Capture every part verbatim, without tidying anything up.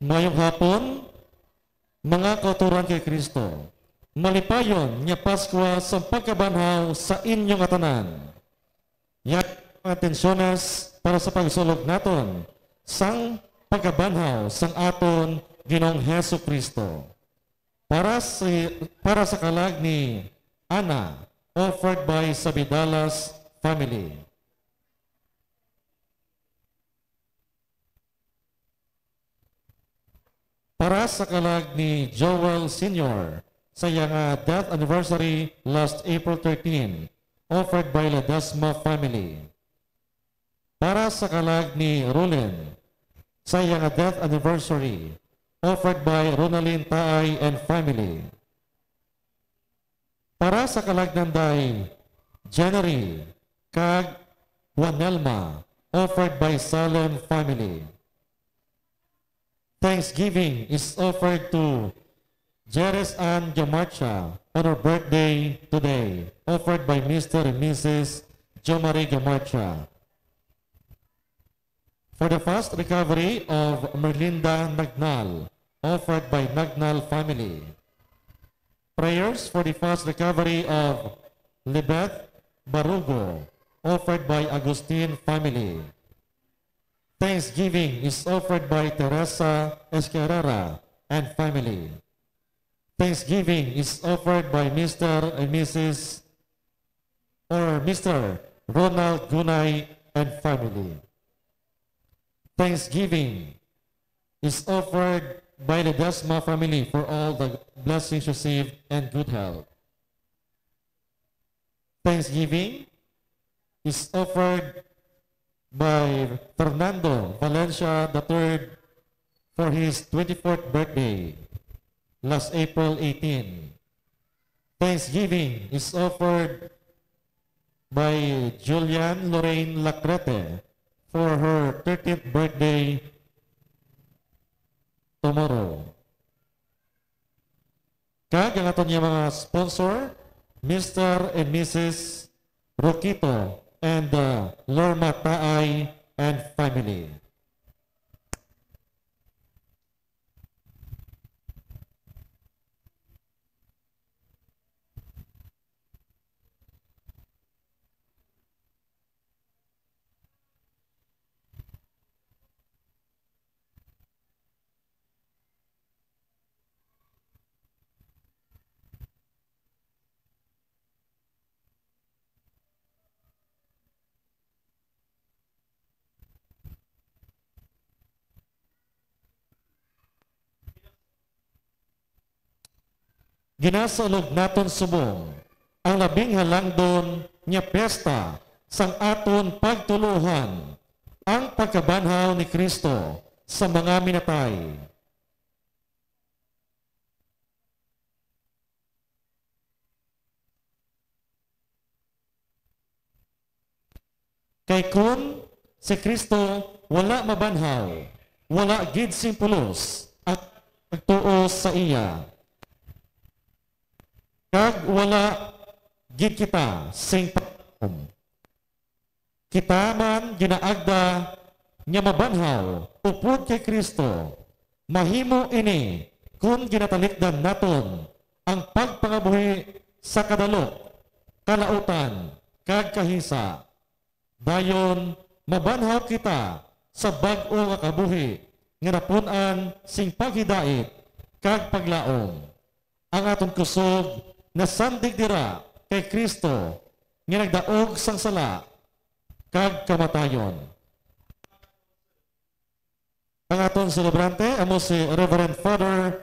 Mayong hapon, mga kauturan kay Kristo. Malipayon nga Paskwa sang pagkabanhaw sa inyo nga tanan. Yan ang atensyones para sa pagsulog naton sang pagkabanhaw sang aton Ginoong Hesus-Kristo. Para sa, para sa kalag ni Ana, offered by Sabidalas family. Para sa kalag ni Joel Senior, sa iya nga death anniversary last April thirteen, offered by Ledesma family. Para sa kalag ni Roland, sa iya nga death anniversary, offered by Ronaldin Taay and family. Para sa kalag nanday January kag Juanelma, offered by Salem family. Thanksgiving is offered to Jerez Ann Gamarcha on her birthday today, offered by Mister and Missus Jomari Gamarcha. For the fast recovery of Merlinda Nagnal, offered by Nagnal family. Prayers for the fast recovery of Libeth Barugo, offered by Agustin family. Thanksgiving is offered by Teresa Esquerrera and family. Thanksgiving is offered by Mister and Missus or Mister Ronald Gunay and family. Thanksgiving is offered by Ledesma family for all the blessings received and good health. Thanksgiving is offered by Fernando Valencia the third for his twenty-fourth birthday last April eighteen. Thanksgiving is offered by Julian Lorraine Lacrete for her thirteenth birthday tomorrow. Kag ang aton nga mga sponsor, Mister and Missus Roquito and, uh, Lorma Taay and family. Ginasaulog naton subong ang labing halangdon nga piyesta sang aton pagtuluohan, ang pagkabanhaw ni Cristo sa mga minatay. Kay kon si Cristo wala mabanhaw, wala gid sing pulos ang pagtuo sa iya, kag wala gid kita sing paglaom. Kita man ginaagda nga mabanhaw upod kay Cristo. Mahimo ini kon ginatalikdan naton ang pagpangabuhi sa kadalok, kalautan, kag kahisa. Dayon, mabanhaw kita sa bag-o nga kabuhi nga napun-an sing paghidait kag paglaom. Ang aton kusog nasandig dira kay Cristo nga nagdaog sang sala kag kamatayon. Ang aton selebrante amo si Reverend Father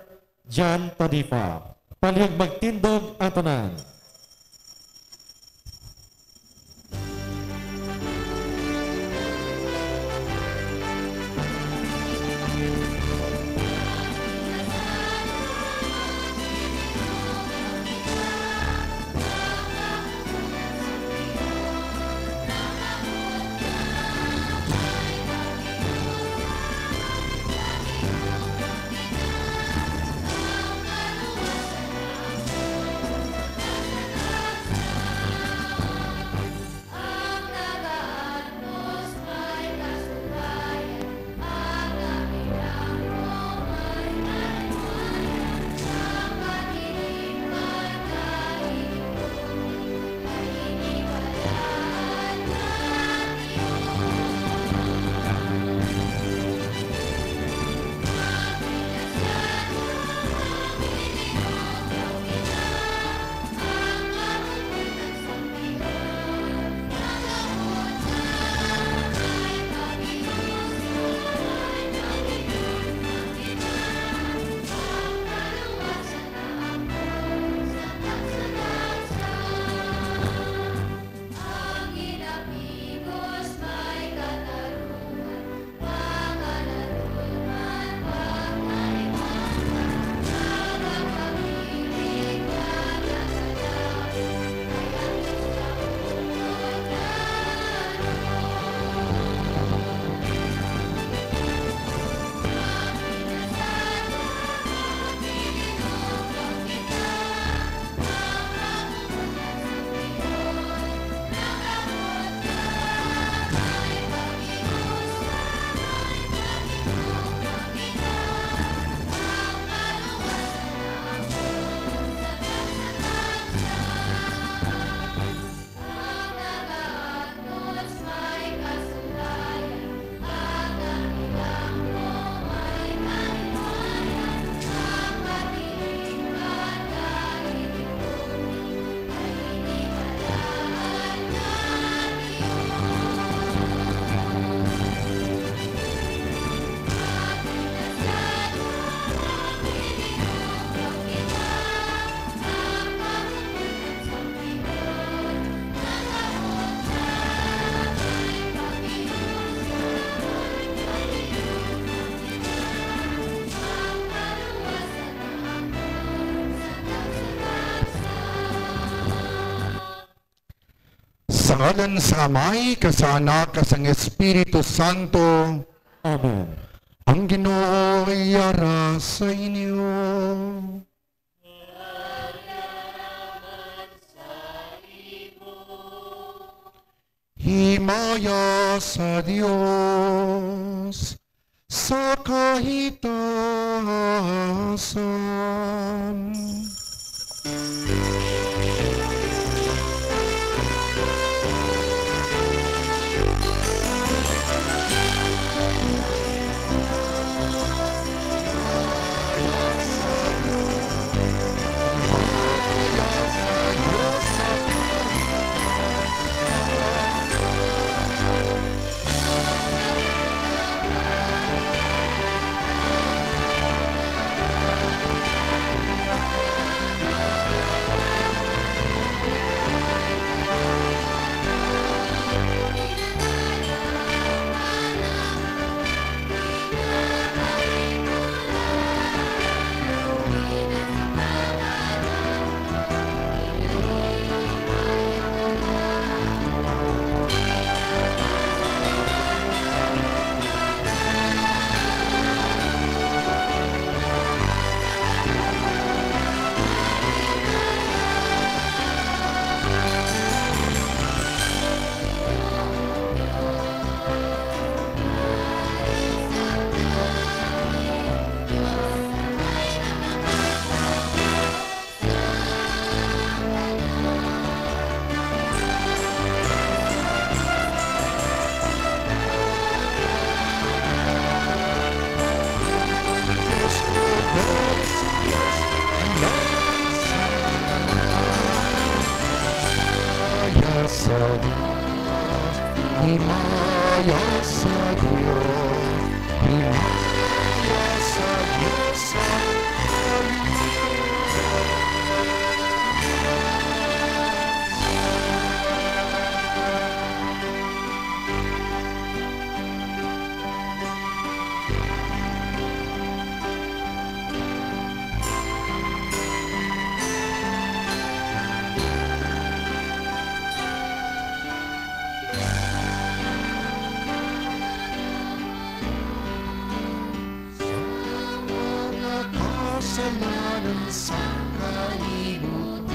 John Tadifa. Palihog magtindog ang tanan. Ngalan sa Amay, kag sa Anak, kag sang Espiritu Santo. Amen. Ang Ginoo yara sa inyo. Himaya sa Dios sa kahitasan. Himaya sa Dios, himaya sa Dios. Ang mga kasalanan sa kalibutan.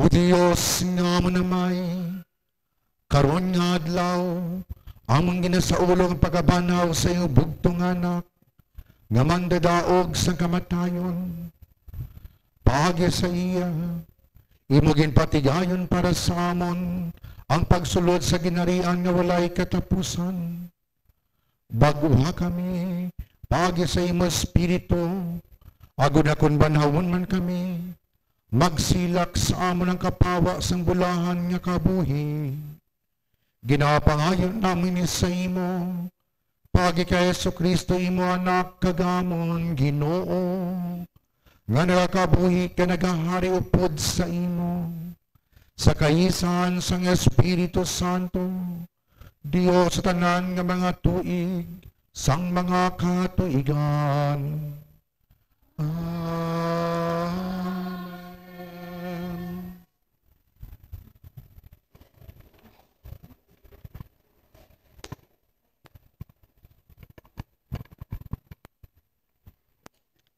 O Dios nga amon Amay, karon nga adlaw, amon ginasaulog ang pagkabanhaw sa iyong bugtong Anak, nga mandadaog sa kamatayon. Paagi sa iya, imo ginpatigayon para sa amon ang pagsulod sa ginharian nga walay katapusan. Bag-oha kami paagi sa imo Espiritu, agod nga kon banhawon man kami, magsilak sa amon ang kapawa sang bulahan nga kabuhi. Ginapangayo namin ini sa imo, paagi kay Jesu-Cristo, imo Anak, kag amon Ginoo, nga nagakabuhi kag nagahari upod sa imo, sa kaisahan sang Espiritu Santo, Dios sa tanan nga mga tuig sang mga katuigan. Amen.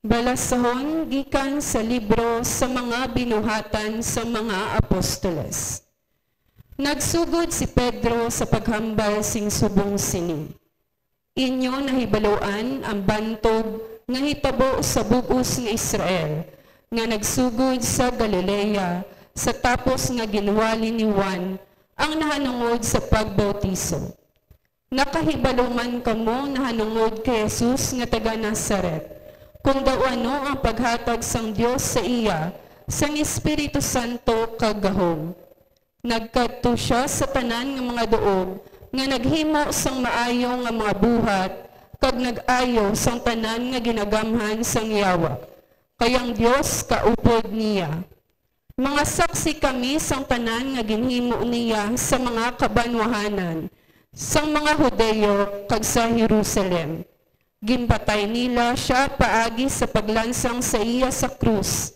Balasahon gikan sa libro sa mga Binuhatan sa mga Apostoles. Nagsugod si Pedro sa paghambal sing subong sini, "Inyo nahibaluan ang bantog nga hitabo sa bug-os nga Israel, nga nagsugod sa Galilea sa tapos nga ginwali ni Juan ang nahanungod sa pagbautiso. Nakahibalo man kamo nahanungod kay Jesus nga taga Nazaret, kon daw ano ang paghatag sang Dios sa iya sang Espiritu Santo kag gahom. Nagkadto sia sa tanan nga mga duog nga naghimo sang maayo nga mga buhat, kag nag-ayo sang tanan nga ginagamhan sang Yawa, kay ang Dios kaupod niya. Mga saksi kami sang tanan nga ginhimo niya sa mga kabanwahanan, sang mga Judeo, kag sa Jerusalem. Ginpatay nila sia paagi sa paglansang sa iya sa krus,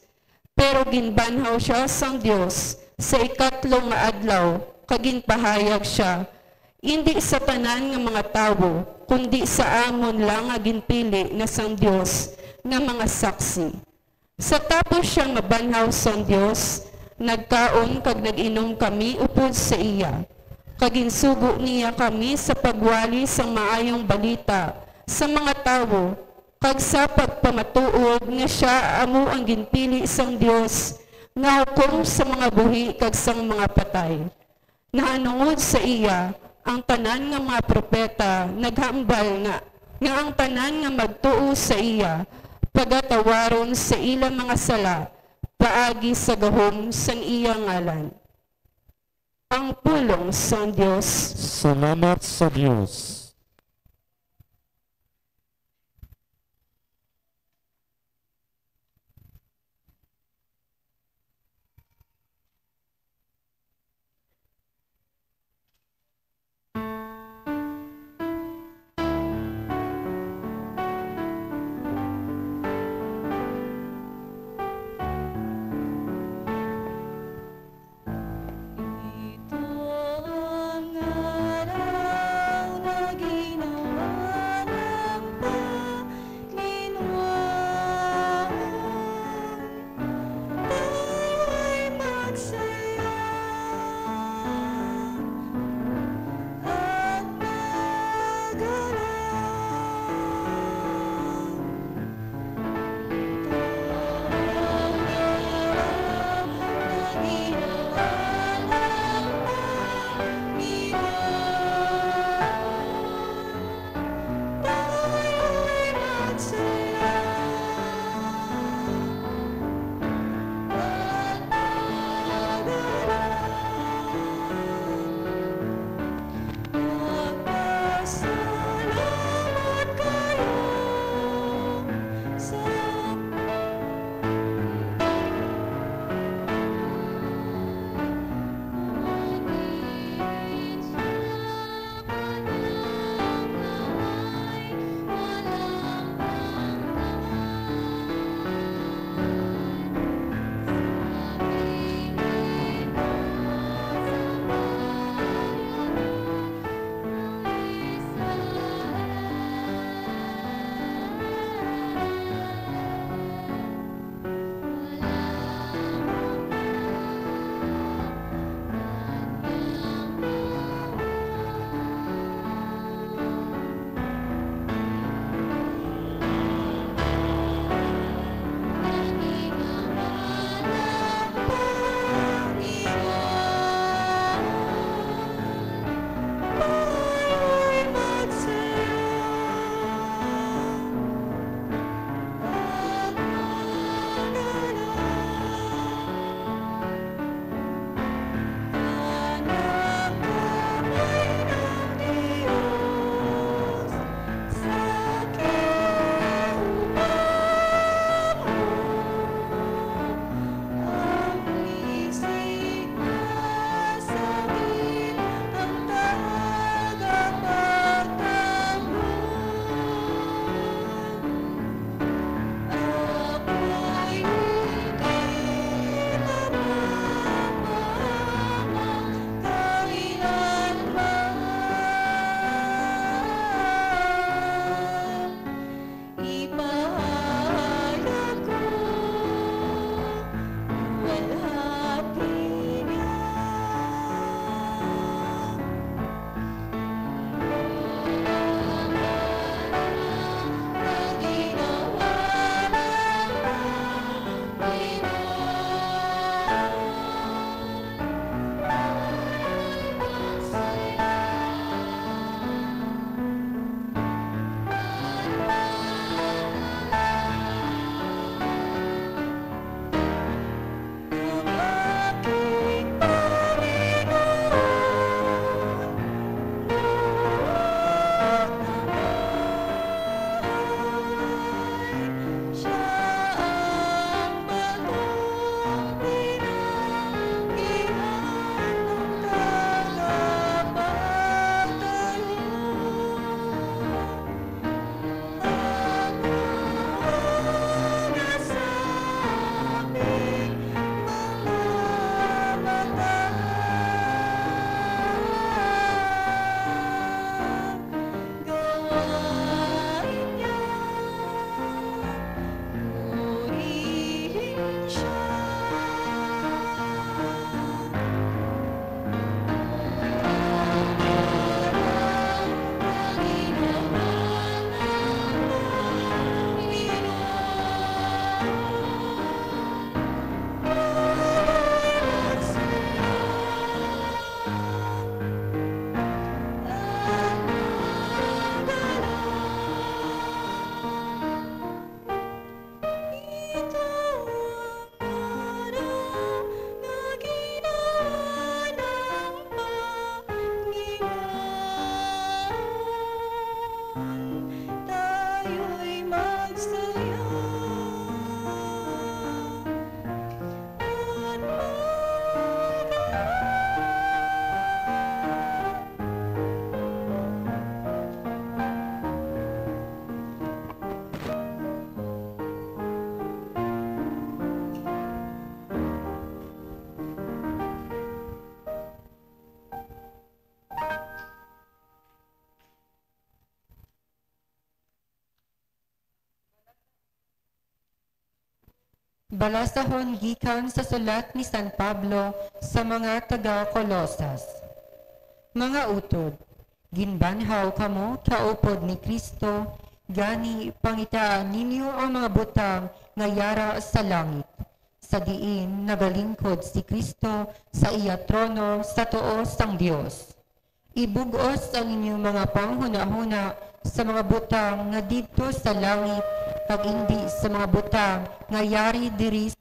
pero ginbanhaw sia sang Dios sa ikatlo nga adlaw, kag ginpahayag sia, indi sa tanan nga mga tawo, kundi sa amon lang nga ginpili na sang Dios nga mga saksi. Sa tapos sia mabanhaw sang Dios, nagkaon kag nag-inom kami upod sa iya, kag ginsugo niya kami sa pagwali sang Maayong Balita sa mga tawo, kag sa pagpamatuod nga sia amo ang ginpili sang Dios nga hukom sa mga buhi kag sang mga patay. Nahanungod sa iya, ang tanan nga mga propeta naghambal nga, nga ang tanan nga magtuo sa iya pagatawaron sa ila mga sala paagi sa gahom sang iya ngalan." Ang pulong sang Dios. Salamat sa Dios. Ito ang araw na Balasahon gikan sa sulat ni San Pablo sa mga taga-Colosas. Mga utod, ginbanhaw kamo kaupod ni Cristo, gani pangitaan ninyo ang mga butang nga yara sa langit, sa diin nagalingkod si Cristo sa iya trono sa tuo sang Dios. Ibug-os ang inyong mga panghunahuna sa mga butang nga didto sa langit, kag indi sa mga butang nga yari diri.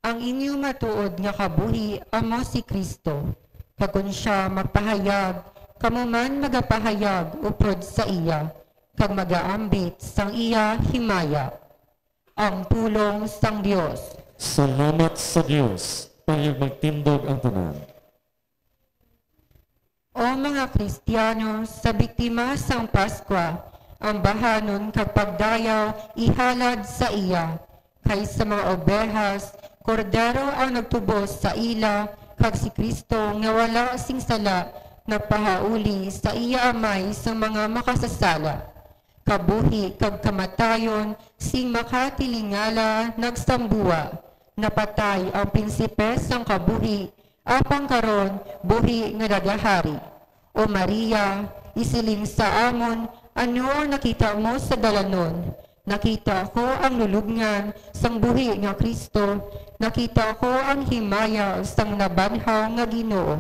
Ang inyo matuod nga kabuhi amo si Cristo, kag kon sia magpahayag, kamo man magapahayag upod sa iya, kag magaambit sang iya himaya. Ang pulong sang Dios. Salamat sa Dios. Payag magtindog ang tanan. O mga Kristiyanos, sa biktima sang Paskwa, ang bahanon kag pagdayaw ihalad sa iya, kay sa mga obehas, kordero ang nagtubos sa ila, kag si Cristo nga wala sing sala nagpahauli sa iya Amay sang mga makasasala. Kabuhi kag kamatayon sing makatilingala nagsambuwa. Napatay ang prinsipe sang kabuhi, apang karon buhi nga nagahari. O Maria, isiling sa amon, ano ang nakita mo sa dalanon? Nakita ko ang lulubngan sang buhi nga Cristo, nakita ko ang himaya sang nabanhaw nga Ginoo.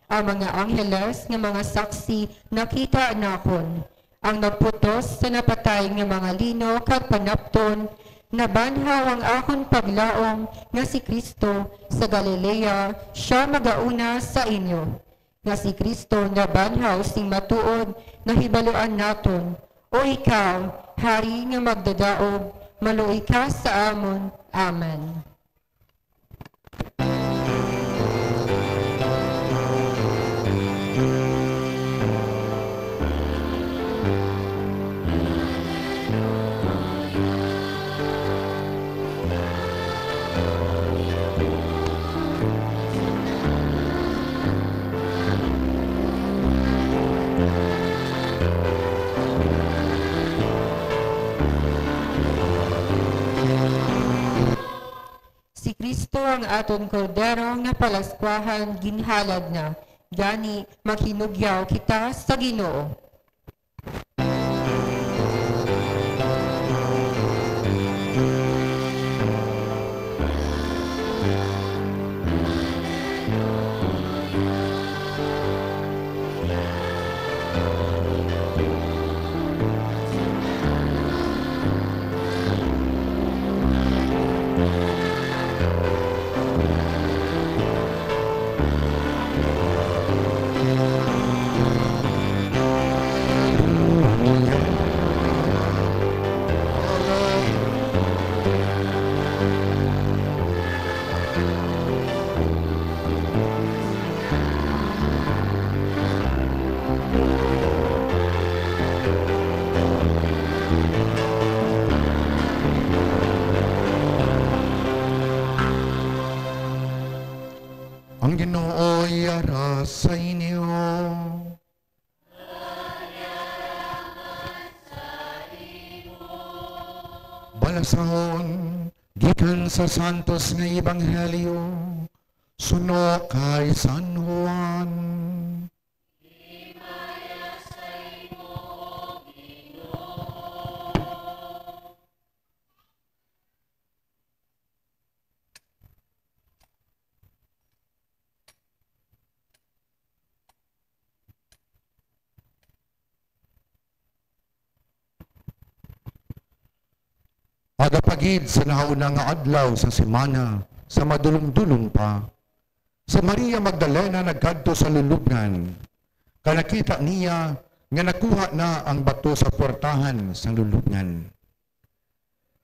Ang mga angheles nga mga saksi nakita nakon. Ang nagputos sa napatay nga mga lino kag panapton, nabanhaw ang akon paglaom nga si Cristo sa Galilea, sia magauna sa inyo. Nga si Cristo nabanhaw sing matuod, nahibaluan naton. O ikaw, Hari nga magdadaog, maluoy ka sa amon. Amen. Si Cristo ang aton Kordero nga Palaskwahan ginhalad na, gani maghinugyaw kita sa Ginoo. Ang Ginoo yara sa inyo. Balasahon gikan sa Santos nga Ebanghelyo suno kay San Juan. Aga pa gid sa nahauna nga adlaw sa semana, sa madulom-dulom pa, si Maria Magdalena nagkadto sa lulubngan, kag nakita niya nga nakuha na ang bato sa puwertahan sang lulubngan.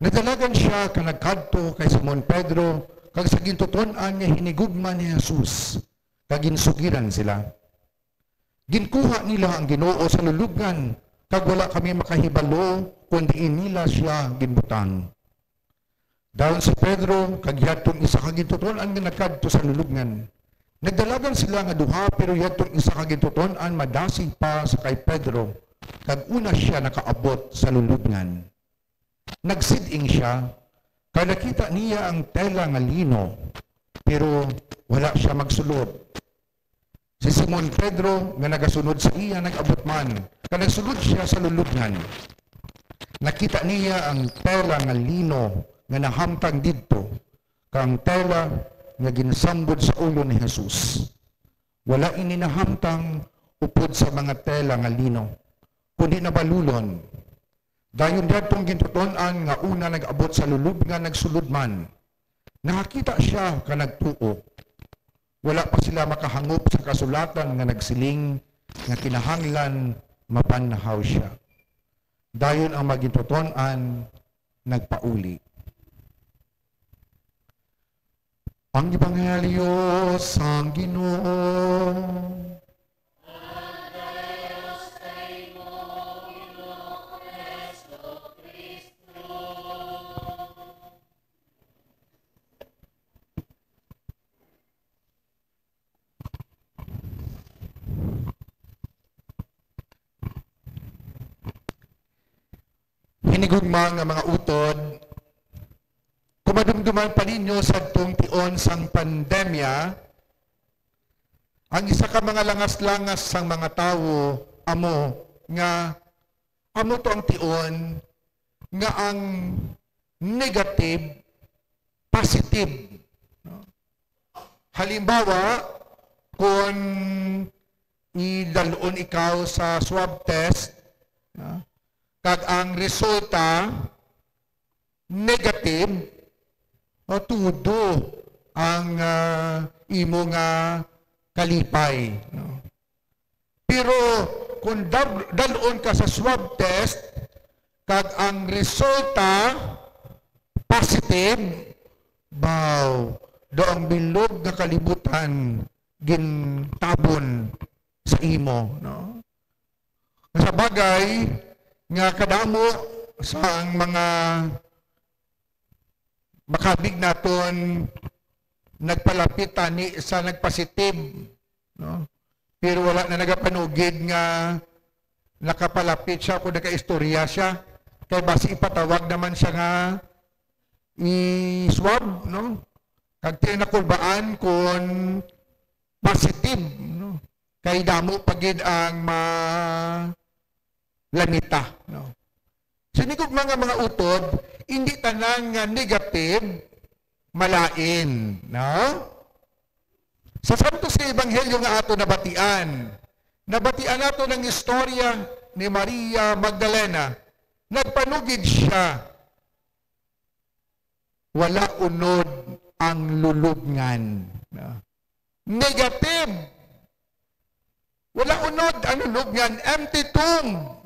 Nadalagan sia kag nagkadto kay Simon Pedro kag sa gintuton-an nga hinigugma ni Jesus, kag ginsugiran sila. Ginkuha nila ang Ginoo sa lulubngan, kag wala kami makahibalo kon diin nila sia ginbutang. Dayon si Pedro kag yadtong isa ka gintuton-an nga nagkadto sa lulubngan. Nagdalagan sila nga duha, pero yadtong isa ka gintuton-an madasig pa sa kay Pedro, kag una sia nakaabot sa lulubngan. Nagsid-ing sia, kag nakita niya ang tela nga lino, pero wala sia magsulod. Si Simon Pedro nga nagasunod sa iya nag-abot man, kag nagsulod sia sa lulubngan. Nakita niya ang tela nga lino nga nahamtang didto, kag ang tela nga ginsambod sa ulo ni Jesus. Wala ini nahamtang upod sa mga tela nga lino, kundi nabalulon. Dayon yadtong gintuton-an nga una nag-abot sa lulubngan nagsulod man. Nakakita sia kag nagtuo. Wala pa sila makahangop sa kasulatan nga nagsiling nga kinahanglan mabanhaw sia. Dayon ang mga gintuton-an nagpauli. Ang Ebanghelyo sang Ginoo. Hinigugma nga mga utod, kung madumduman pa ninyo sadtong tion sang pandemya, ang isa ka mga langas-langas sang mga tawo amo nga amo to ang tion nga ang negative, positive. No? Halimbawa, kung idalon ikaw sa swab test, no? Kag ang resulta negative, o, tudo ang, ah, imo nga kalipay, no? Pero kung dab-, dalon ka sa swab test, kag ang resulta positive, baw, daw ang bilog nga kalibutan gintabon sa imo, no? Sa bagay nga kadamo sang mga makabig naton nagpalapit tani sa nagpositive, no? Pero wala na nagapanugid nga nakapalapit siya o nakaistorya siya. Kay basi ipatawag naman siya nga i-swab, no? Kag ti nakulbaan kung positive, no? Kay damo pa gid ang ma-, lamita, no? So, hinigugma nga mga utod, hindi tanan nga negative malain, no? Sa Santos nga Ebanghelyo nga ato nabatian, nabatian nato ang istorya ni Maria Magdalena. Nagpanugid siya, wala unod ang lulubngan. No? Negative. Wala unod ang lulubngan, empty tomb.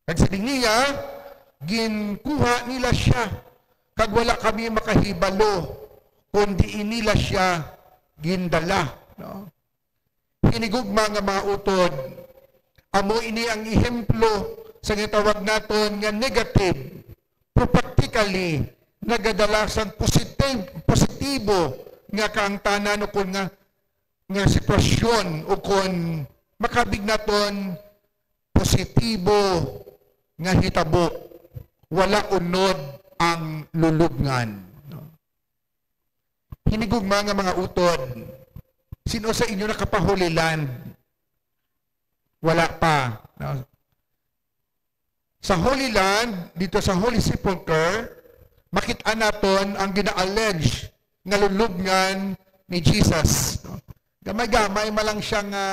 Kag siling niya, ginkuha nila siya, kag wala kami makahibalo kon diin nila siya gindala, no? Hinigugma nga mga utod, amo ini ang ehemplo sa ginatawag naton nga negative, pero practically nagadala sang positive, positibo nga kaangtanan ukon nga, nga sitwasyon, ukon makabig naton positibo nga hitabo, wala unod ang lulubngan, no? Hinigugma nga mga utod, sino sa inyo nakapa-Holy Land? Wala pa, no? Sa Holy Land, dito sa Holy Sepulchre, makit-an naton ang gina-allege nga lulubngan ni Jesus, no? Gamay-gamay man lang siya nga,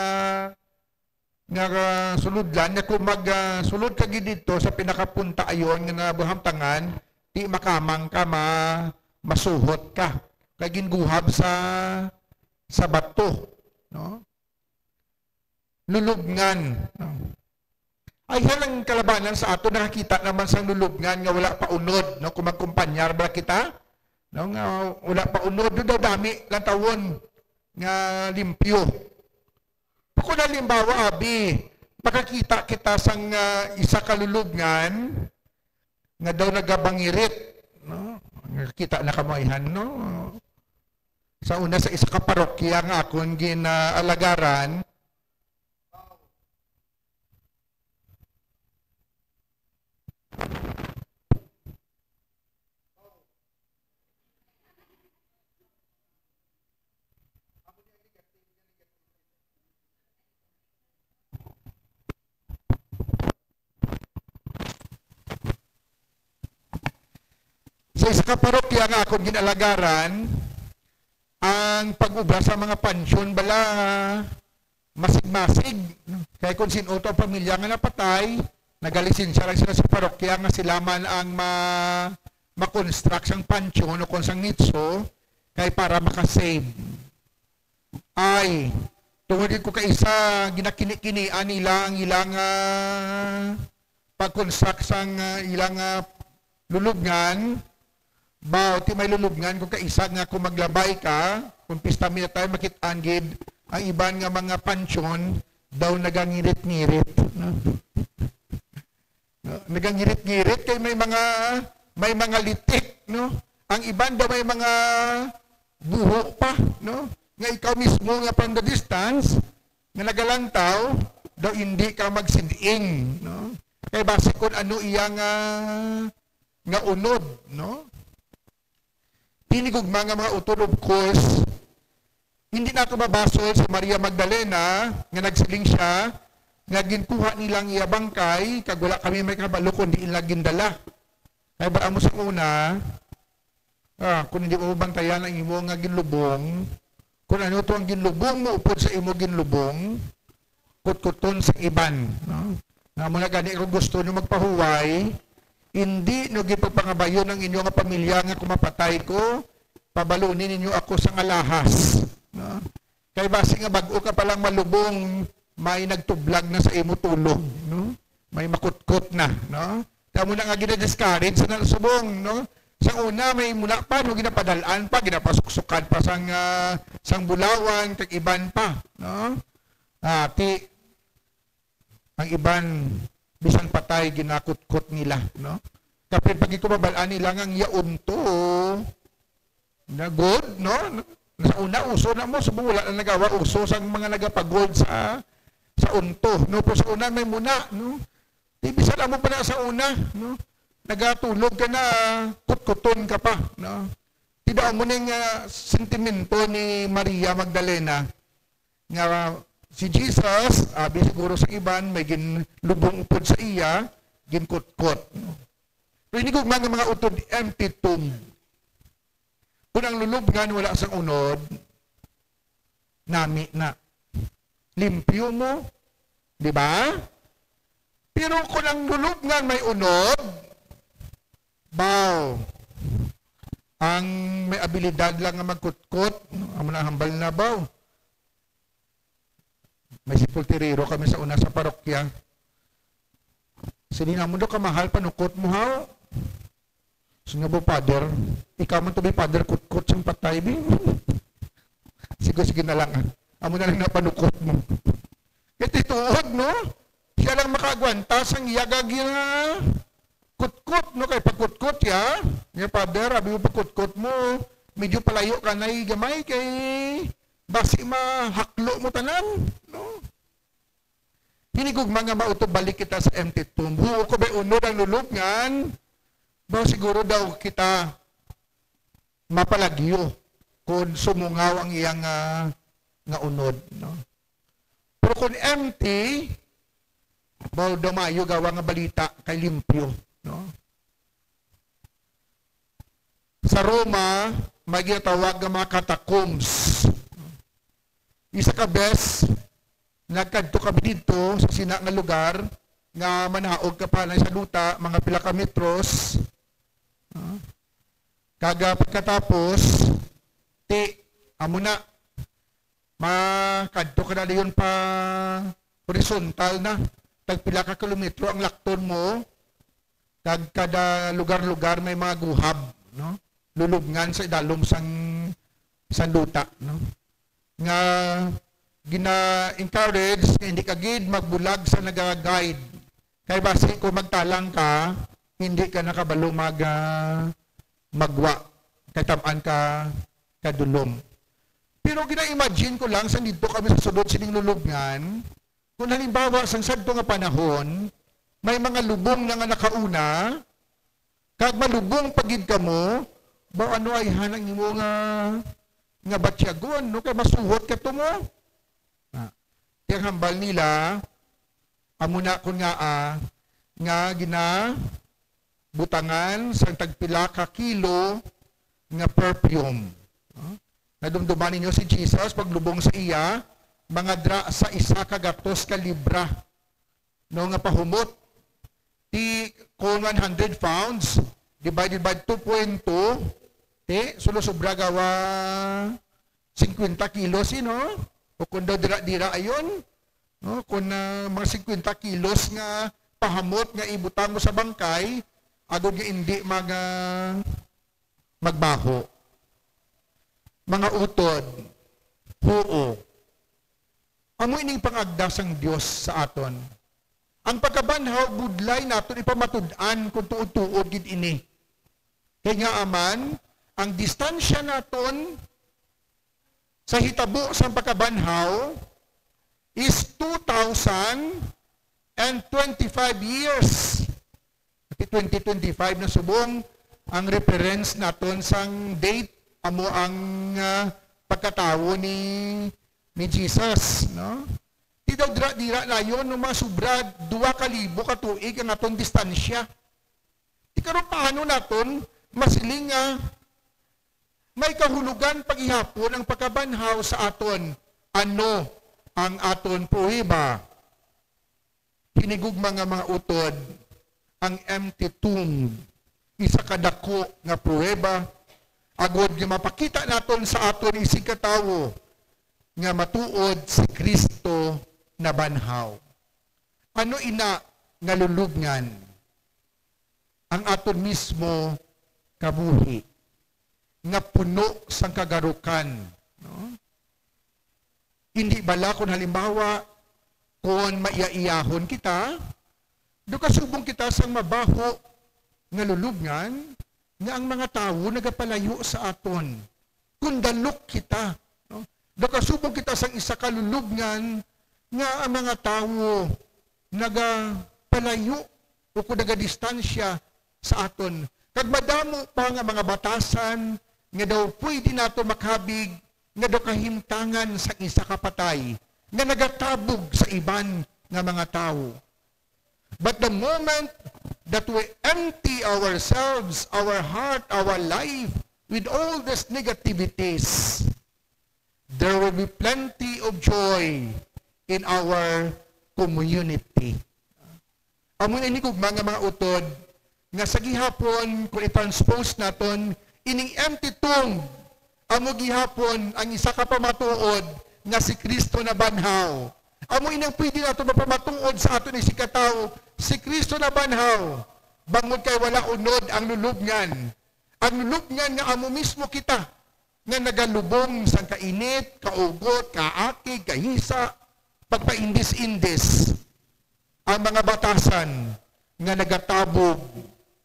nga, ah, sulodlan, nga kung mag, ah, sulod ka gid dito sa pinakapunta ayon nga nabuhamtangan, di makamang ka, ma-, masuhot ka. Kay ginguhab sa, sa bato, no? Lulubngan, no? Ay, yan ang kalabanan sa ato, nakakita naman sang lulubngan nga wala pa unod, no? Kung magkumpanyar ba kita, no? Nga wala pa unod, doon daw dami lang tawon nga limpyo. Kung halimbawa, abi, makakita kita sang, ah, isa ka lulubngan nga daw nagabangirit, Nakita na kamo, ayhan, no? Sa una, sa isa ka parokya nga akon ginaalagaran, sa isa ka parokya nga akon ginalagaran, ang pag-ubra sa mga pansyon bala masig-masig. Kay kung sin-o to ang pamilya nga napatay, nagalisensya lang sila sa parokya nga sila man ang ma-, ma-construct sang pansyon o kung sang nitso, kay para makasave. Ay, tungod ko kaisa, ginakini-kinian nila ang ilang, ah, pag-construct sang, ah, ilang, ah, lulubngan. Ba, ti may lulubngan kung kaisa nga kung maglabay ka, kung pista mi na tayo, makit-an gid ang iban nga mga pansyon daw nagangirit-ngirit, no? No? Nagangirit-ngirit kay may mga, may mga litik, no? Ang iban daw may mga buho pa, no? Nga ikaw mismo nga from the distance, nga nagalantaw, daw hindi ka magsiding, no? Kay basi kung ano iya nga, nga unod, no? Tinigugma nga mga utod, of course, hindi na ako mabasol si Maria Magdalena nga nagsiling siya nga ginkuha nila ang iya bangkay kag wala kami may kabalo kundi ila gindala. Kay ba amo sa una, ah, kung hindi mo bantayan ang imo nga ginlubong, kung ano to ang ginlubong mo upod sa imo ginlubong, kutkuton sa iban, no? Nga mo na gani kung gusto nyo magpahuway, hindi nyo gipagpangabayon ang inyo nga pamilya nga kung mapatay ko, pabaluni ninyo ako sang alahas, no? Kay basi nga bag-o ka pa lang malubong, may nagtublag na sa imo tulog, no? May makutkot na, no? Kamo na nga gina-discourage na subong, no? Sa una, may muna pa, no, ginapadalaan pa, ginapasuksukan pa sang, ah, sang bulawan, kag iban pa, no? Ah, ti, ang iban, bisan patay, ginakutkot nila, no? Kapin pag ikumabalaan nila nga ang yaon to, na gold, no? Sa una, uso na mo, subong wala na nagawa uso sang mga nagapagold sa, sa unto, no? Pero sa una, may muna, no? Di bisan amo pa na sa una, no? Nagatulog ka na, kutkuton ka pa, no? Ti daw mo ning, ah, sentimento ni Maria Magdalena nga si Jesus, abi siguro sa iban, may ginlubong upod sa iya, ginkutkot, no? Pero ini gugma nga mga utod, empty tomb. Kung ang lulubngan wala sang unod, nami na. Limpyo mo, di ba? Pero kung ang lulubngan may unod, baw, ang may abilidad lang nga magkutkot, no? Amo na hambal na, baw. May sepulturero kami sa una sa parokya. Sini na mo daw kamahal, panukot mo, haw? Sige nga ba, Father? Ikaw man to, bi, Father, kutkot sang patay, bi. Sige, sige na lang, ah. Amo na lang na panukot mo. Kay ti tuod, no? Siya lang makaagwanta sang iya gagi nga kutkot, no? Kay pagkutkot ya, nga, Father, abi mo pagkutkot mo, medyo palayo ka na gamay kay basi mahaklo mo tanan, no? Hinigugma nga mauto balik kita sa empty tomb. Huo ko ba'y unod ang lulubngan? Ba, siguro daw kita mapalagyo kung sumungaw ang iyang, ah, nga unod, no? Pero kung empty, ba, daw maayo gawa nga balita kay limpyo, no? Sa Roma, may ginatawag nga mga catacombs. Isa ka bes, nagkadto kami didto sa sina nga lugar nga manaog ka pa lang sa duta, mga pila ka metros. Ah. Kag, ah, pagkatapos, ti, amo na, makadto ka na dayon pa horizontal na. Tagpila ka kilometro ang lakton mo, kag kada lugar-lugar may mga guhab, no? Lulubngan sa idalom sang, sang duta, no? Nga gina-encourage nga hindi ka gid magbulag sa naga-guide. Kay basi kung magtalang ka, hindi ka nakabalo mag, ah, magwa kay tam-an ka kadulom. Pero gina-imagine ko lang, sang didto kami sa sulod sining lulubngan, kung halimbawa, sang sadto nga panahon, may mga lubong na nga nakauna, kag malubong pa gid kamo, ba ano ay hanang imo nga, nga batyagon, no? Kay masuhot ka to mo. Ah. Ti ang hambal nila, amo na kun nga, ah, nga ginabutangan sang tagpila ka kilo nga perfume. No? Nadumduman ninyo si Jesus paglubong sa iya, mga dra sa isa ka gatos ka libra, no, nga pahumot. Ti, kung one hundred pounds divided by two point two, ti, sulo sobra gawa fifty kilos, you know? O kung daw dira-dira ayon, no? Kung, ah, mga fifty kilos nga pahamot nga ibutang mo sa bangkay, agod nga indi mag, ah, magbaho. Mga utod, huo. Amo ining pangagda sang Dios sa aton. Ang pagkabanhaw, budlay naton ipamatud-an kung tuod-tuod gid ini. Kay ngaa man, ang distansya naton sa hitabo sang pagkabanhaw is two thousand and twenty-five years. Ati twenty twenty-five na subong ang reference naton sang date amo ang, ah, pagkatawo ni, ni Jesus, no? Ti daw dira, dira na yon, no, mga sobra duha ka libo ka tuig ang aton distansya. Ti karon, paano naton masiling nga may kahulogan pa gihapon ang pagkabanhaw sa aton? Ano ang aton pruweba? Hinigugma nga mga utod, ang empty tomb, isa ka dako nga pruweba, agod nga mapakita naton sa aton isig ka tawo nga matuod si Cristo nabanhaw. Ano ina nga lulubngan? Ang aton mismo kabuhi nga puno sang kagarukan, no? Hindi bala, kung halimbawa, kung maiyaiyahon kita, do kasubong kita sang mabaho nga lulubngan, nga ang mga tawo nagapalayo sa aton. Kundalok kita, no? Nakasubong kita sang isa ka lulubngan nga ang mga tawo nagapalayo o kung nagadistansya sa aton. Kag madamo pa nga mga batasan nga daw pwede nato makabig nga daw kahimtangan sang isa ka patay nga nagatabog sa iban nga mga tawo. But the moment that we empty ourselves, our heart, our life with all these negativities, there will be plenty of joy in our community. Amo na ini gugma nga mga utod nga sa gihapon, kung i-transpose naton, ining empty tomb, amo gihapon ang isa ka pamatuod nga si Cristo nabanhaw. Amo ini ang pwede nato mapamatuod sa aton isig ka tawo, si Cristo nabanhaw, bangod kay wala unod ang lulubngan. Ang lulubngan nga amo mismo kita, nga nagalubong sang kainit, kaugot, kaakig, kahisa, pagpaindis-indis, ang mga batasan nga nagatabog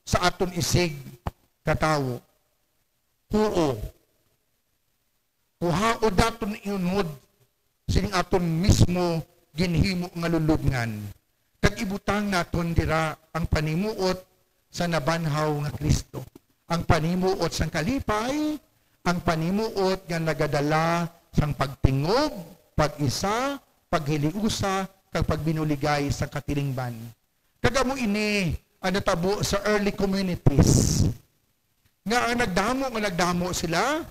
sa aton isig ka tawo. Huo, kuhaon naton iunod sining aton mismo ginhimo nga lulubngan, kag ibutang naton dira ang panimuot sa nabanhaw nga Cristo, ang panimuot sang kalipay, ang panimuot nga nagadala sang pagtingob, pag-isa, paghiliusa, kag pagbinuligay sang katilingban. Kag amo ini ang natabo sa early communities, nga ang nagdamo nga nagdamo sila,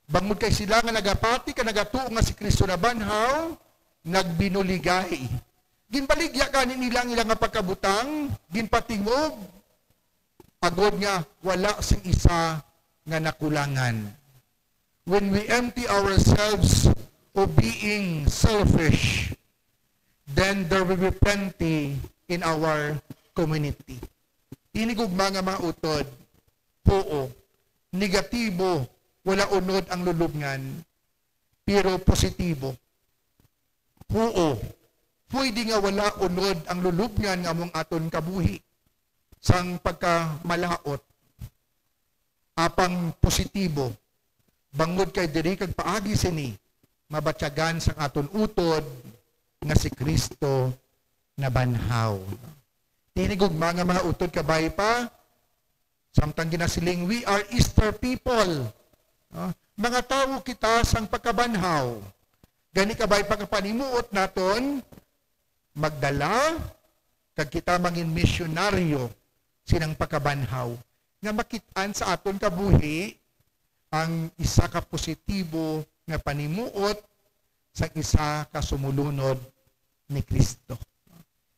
bangod kay sila nga nagapati kag nagatuo nga si Cristo nabanhaw, nagbinuligay. Ginbaligya gani nila ang ila nga pagkabutang, ginpatingob, agod nga wala sing isa nga nakulangan. When we empty ourselves of being selfish, then there will be plenty in our community. Ini gugma nga mga utod, huo, negatibo, wala unod ang lulubngan, pero positibo. Huo, pwede nga wala unod ang lulubngan nga among aton kabuhi sang pagkamalaot. apang positibo, bangod kay diri kag paagi sini mabatyagan sang aton utod nga si Cristo nabanhaw. Tinig ugma nga mga utod, kabay pa, samtang ginasiling, "We are Easter people." No? Mga tawo kita sang pagkabanhaw. Gani, kabay pa nga panimuot naton magdala kag kita mangin misyonaryo sinang pagkabanhaw nga makit-an sa aton kabuhi ang isa ka positibo nga panimuot sang isa ka sumulunod ni Cristo.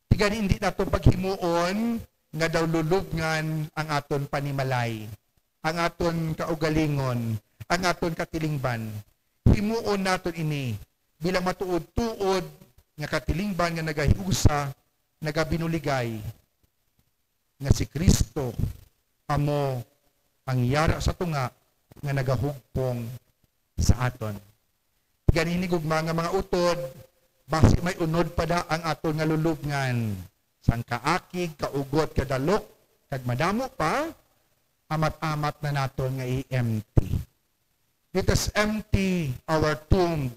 Ti gani, hindi naton paghimuon nga daw lulubngan ang aton panimalay, ang aton kaugalingon, ang aton katilingban. Himuon naton ini bilang matuod-tuod nga katilingban nga nagahiusa, nagabinuligay, nga si Cristo amo ang yara sa tunga nga nagahugpong sa aton. Gani, gugma nga mga utod, basi may unod pa da ang aton nga lulubngan, sang kaakig, kaugot, kadalok, kag madamo pa, amat-amat na naton nga i-empty. Let us empty our tomb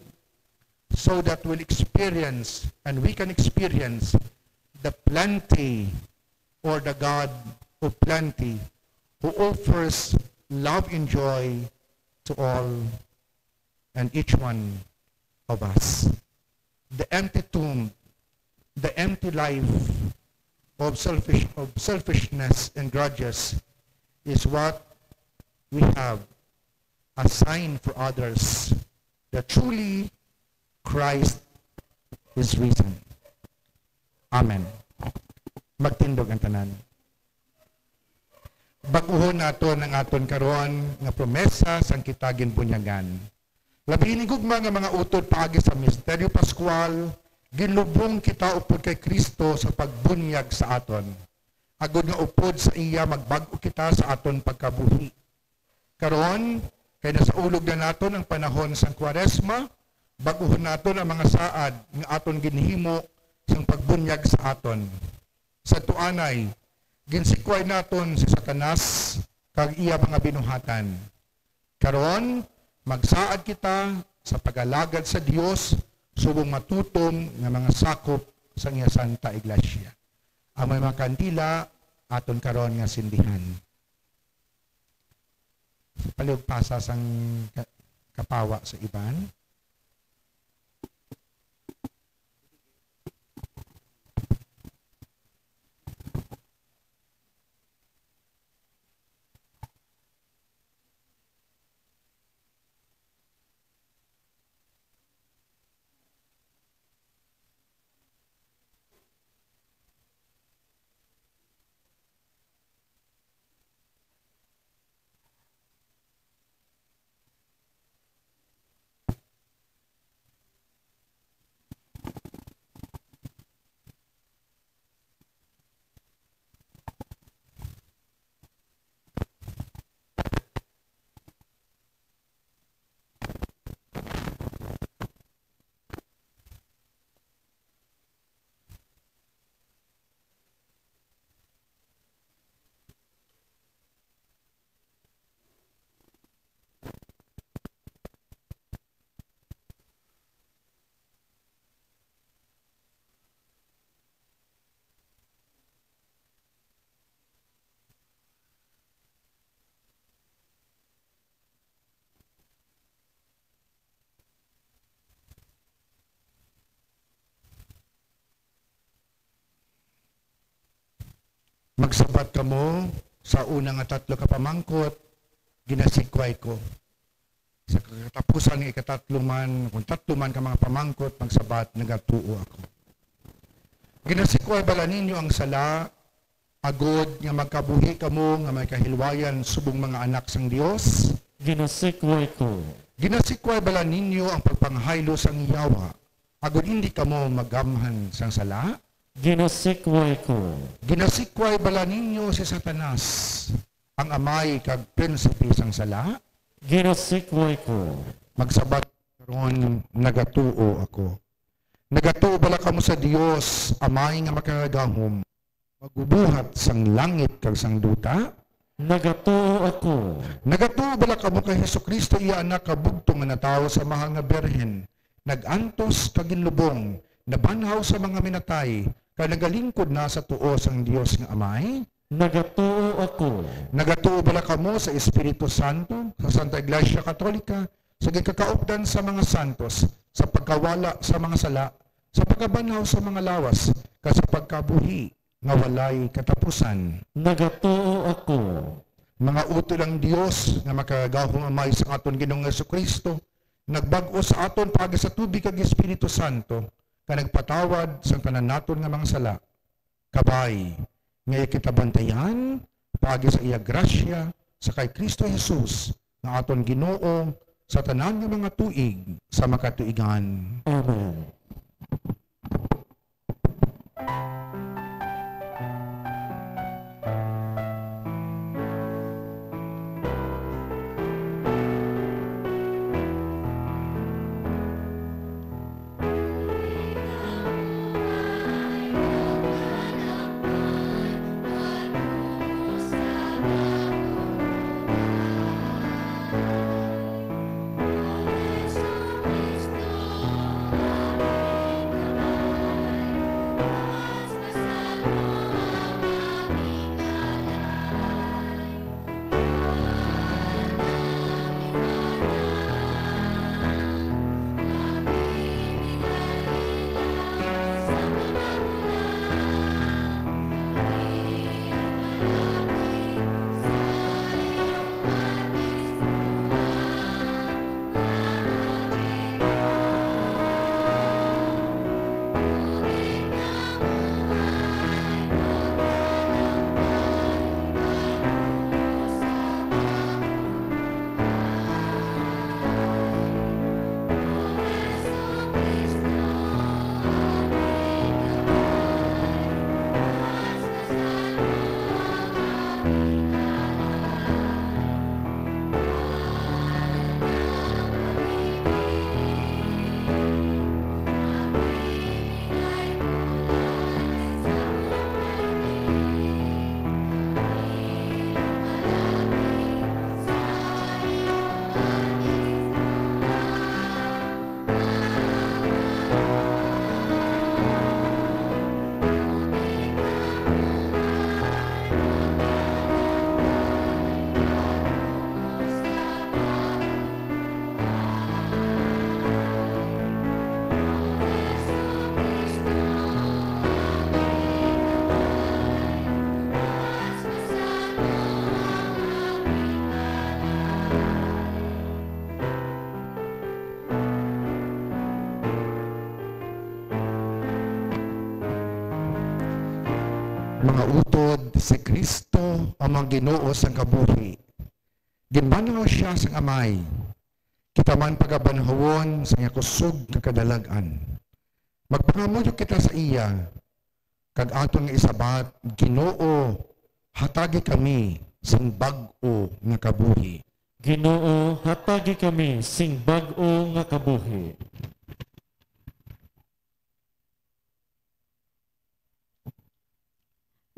so that we'll experience and we can experience the plenty or the God of plenty who offers love and joy to all and each one of us. The empty tomb, the empty life of selfish, of selfishness and grudges is what we have a sign for others that truly Christ is risen. Amen. Magtindog ang tanan. Bag-uhon naton ang aton karon nga promesa sang kita ginbunyagan. Labi ini gugma nga mga utod paagi sa Misteryo Pascual, ginlubong kita upod kay Cristo sa pagbunyag sa aton, agod nga upod sa iya magbag-o kita sa aton pagkabuhi. Karon, kay nasaulog na naton ang panahon sang Kwaresma, bag-uhon naton ang mga saad nga aton ginhimo sang pagbunyag sa aton. Sa tuanay, ginsikway naton si Satanas kag iya mga binuhatan. Karon, magsaad kita sa pag-alagad sa Dios subong matutom nga mga sakop sang iya Santa Iglesia. Ang may mga kandila aton karon nga sindihan. Sa palihog pasa sang ka-, kapawa sa iban. Magsabat kamo sa una nga tatlo ka pamangkot, ginasikway ko. Sa katapusan nga ikatatlo man, kung tatlo man ka mga pamangkot, magsabat, nagatuo ako. Ginasikway bala ninyo ang sala, agod nga magkabuhi kamo nga may kahilwayan subong mga anak sang Dios? Ginasikway ko. Ginasikway bala ninyo ang pagpanghaylo sang yawa, agod hindi kamo magamhan sang sala? Ginasikway ko. Ginasikway bala ninyo si Satanas, ang amay kag prinsipe sang sala? Ginasikway ko. Magsabat karon, nagatuo ako. Nagatuo bala kamo sa Dios, Amay nga Makagagahom, Magbubuhat sang langit kag sang duta? Nagatuo ako. Nagatuo bala kamo kay Jesu-Cristo, iya Anak nga bugtong nga natawo sa mahal nga birhen, nag-antos kag ginlubong, nabanhaw sa mga minatay, kag nagalingkod na sa tuo sang Dios nga Amay? Nagatuo ako. Nagatuo bala kamo sa Espiritu Santo, sa Santa Iglesia Katolika, sa gikakaupdan sa mga santos, sa pagkawala sa mga sala, sa pagkabanhaw sa mga lawas, kag sa pagkabuhi nga walay katapusan? Nagatuo ako. Mga utod ang Dios nga makagagahom Amay sang aton Ginoong Jesu-Cristo, nagbag-o sa aton paagi sa tubig kag Espiritu Santo, kag nagpatawad sang tanan naton nga mga sala. Kabay nga iya kita bantayan paagi sa iya grasya sa kay Cristo Jesus nga aton Ginoo sa tanan nga mga tuig sa makatuigan. Amen. Mga utod, si Cristo amo ang Ginoo sang kabuhi. Ginbanhaw sia sang Amay. Kita man pagabanhawon sa iya kusog kag kadalag-an. Magpangamuyo kita sa iya, kag aton nga isabat, Ginoo, hatagi kami sing bag-o nga kabuhi. Ginoo, hatagi kami sing bag-o nga kabuhi.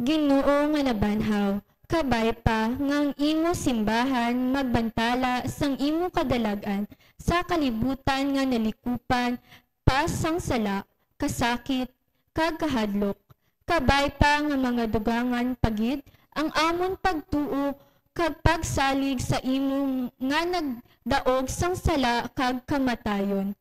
Ginoo nga nabanhaw, kabay pa nga ang imo simbahan magbantala sang imo kadalag-an sa kalibutan nga nalikupan pa sang sala, kasakit, kag kahadlok. Kabay pa nga mga dugangan pa gid ang amon pagtuo kag pagsalig sa imo nga nagdaog sang sala kag kamatayon.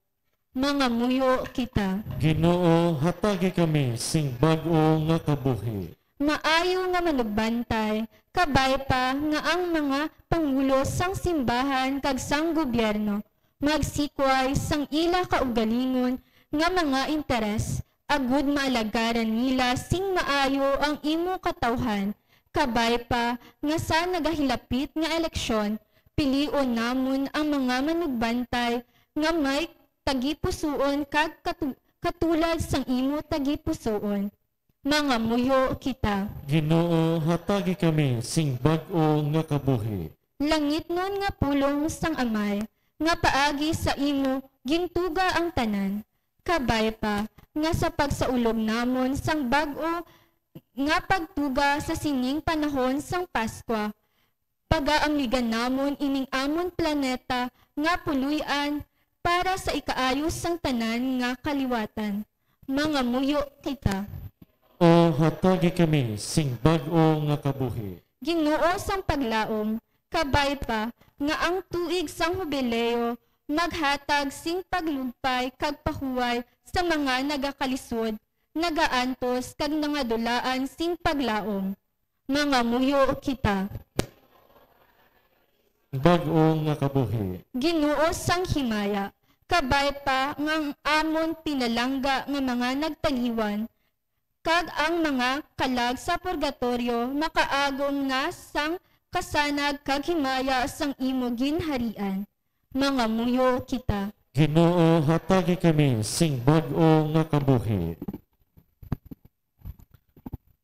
Mangamuyo kita. Ginoo, hatagi kami sing bag-o nga kabuhi. Maayo nga manugbantay, kabay pa nga ang mga pangulo sang simbahan kag sang gobyerno magsikway sang ila kaugalingon nga mga interes, agud maalagaran nila sing maayo ang imo katawhan, kabay pa nga sa nagahilapit nga eleksyon, pilion namon ang mga manugbantay nga may tagipusoon kag katu-, katulad sang imo tagipusoon. Mangamuyo kita. Ginoo, hatagi kami sing bag-o nga kabuhi. Langitnon nga pulong sang Amay, nga paagi sa imo gintuga ang tanan, kabay pa nga sa pagsaulog namon sang bag-o nga pagtuga sa sining panahon sang Paskwa, pagaamligan namon ining amon planeta nga puloy-an para sa ikaayo sang tanan nga kaliwatan. Mangamuyo kita. O hatagi kami sing bag-o nga kabuhi. Ginoo sang paglaom, kabay pa nga ang tuig sang Hubileo maghatag sing paglugpay kag pahuway sa mga nagakalisod, nagaantos, kag nangadulaan sing paglaom. Mangamuyo kita. Bag-o nga kabuhi. Ginoo sang himaya, kabay pa nga ang amon pinalangga nga mga nagtaliwan, kag ang mga kalag sa purgatoryo makaagom na sang kasanag kag himaya sang imo ginharian. Mangamuyo kita. Ginoo, hatagi kami sing bag-o nga kabuhi.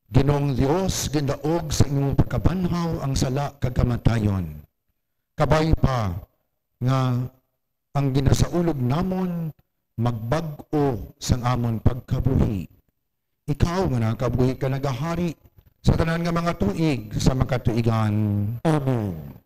Ginoong Dios, gindaog sa imong pagkabanhaw ang sala kag kamatayon. Kabay pa nga ang ginasaulog namon magbag-o sang amon pagkabuhi. Ikaw nga nagabuhi ka nagahari sa tanan nga mga tuig sa makatuigan. Amen.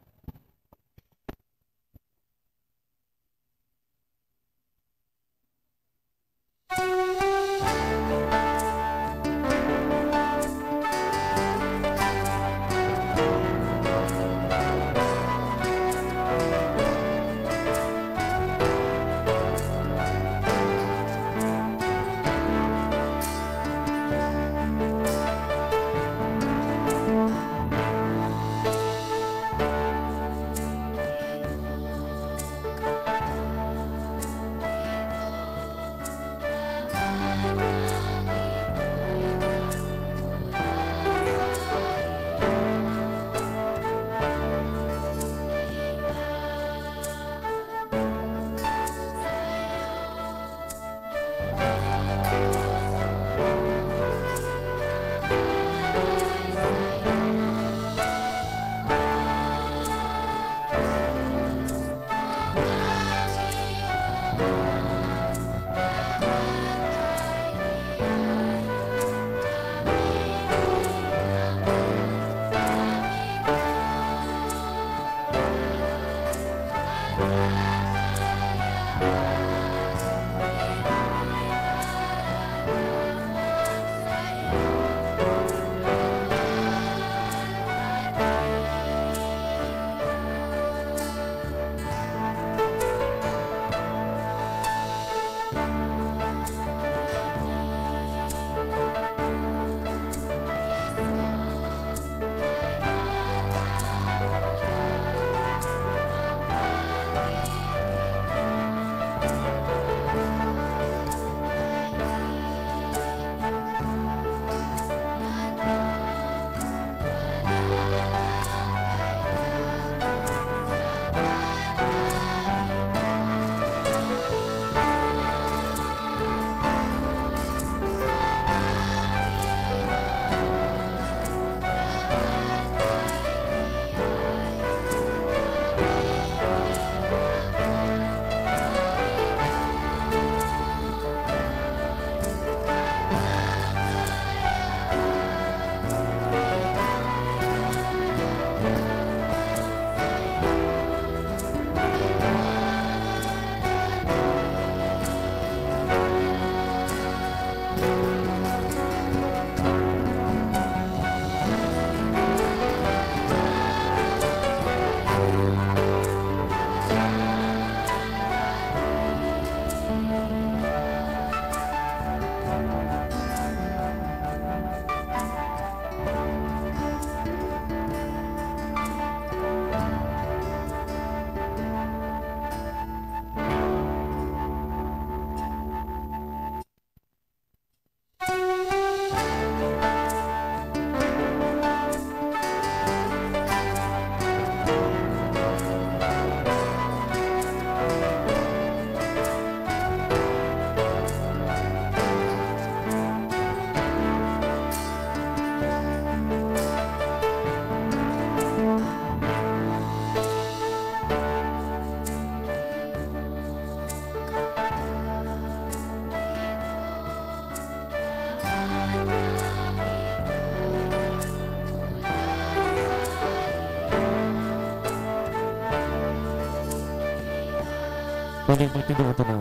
Galing magtindog ang tanan.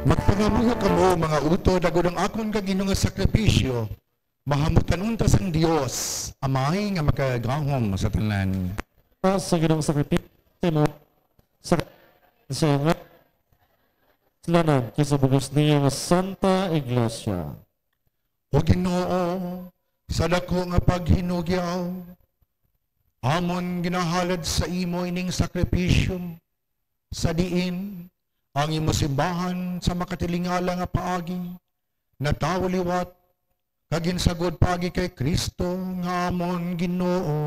Magpangamuyo kamo, mga utod, agod ang akon kag inyo nga sakripisyo mahamut-an unta sang Dios, Amay nga makagagahom sa tanan. Sa Ginoong sakripisyo mo, sa, sa nga, lanan kay sa bug-os niya nga Santa Iglesia. O Ginoo, sa dako nga paghinugyaw, amon ginahalad sa imo ining sakripisyo, sa diin ang imo simbahan sa makatilingala nga paagi natawo liwat kag ginsagod paagi kay Cristo nga amon Ginoo.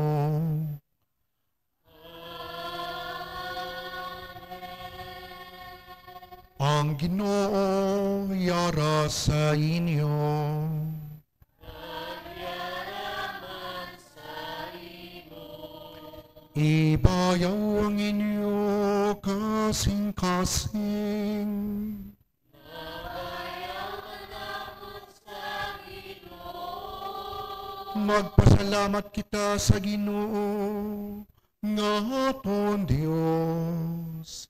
Ang Ginoo yara sa inyo. Ibayaw ang inyo kasing-kasing. Magpasalamat kita sa Ginoo nga aton Dios.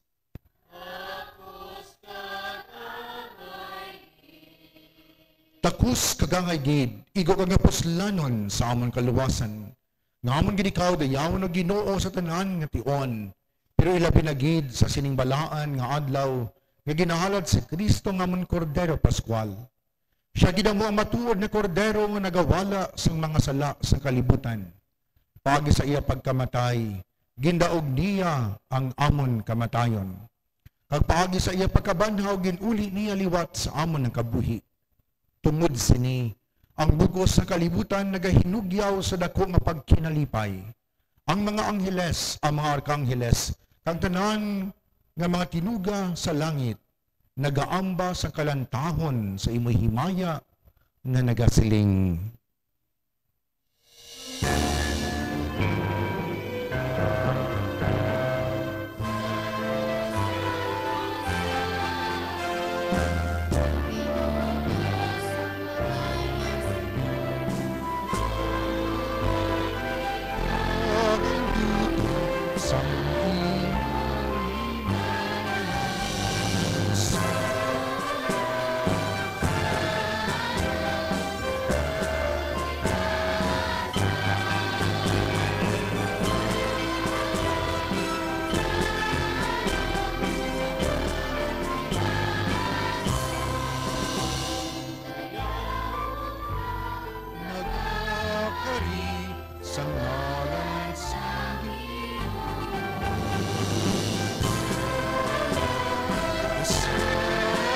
Takos kag angay gid, igo kag nga puslanon sa amon kaluwasan, nga amon gid ikaw dayawon, O Ginoo, sa tanan nga tion, pero ilabi na gid sa sining balaan nga adlaw nga ginahalad si Cristo nga amon Kordero Pascual. Sia gid amo ang matuod nga Kordero nga nagawala sang mga sala sang kalibutan. Paagi sa iya pagkamatay, gindaog niya ang amon kamatayon. Kag paagi sa iya pagkabanhaw, gin-uli niya liwat sa amon ang kabuhi. Tungod sini, ang bug-os nga kalibutan nagahinugyaw sa daku nga pagkinalipay. Ang mga angheles, ang mga arkangheles, kag tanan nga mga tinuga sa langit, nagaamba sang kalantahon sa imo himaya nga nagasiling. Nagakari sa ngalan sang Ginoo. Hosana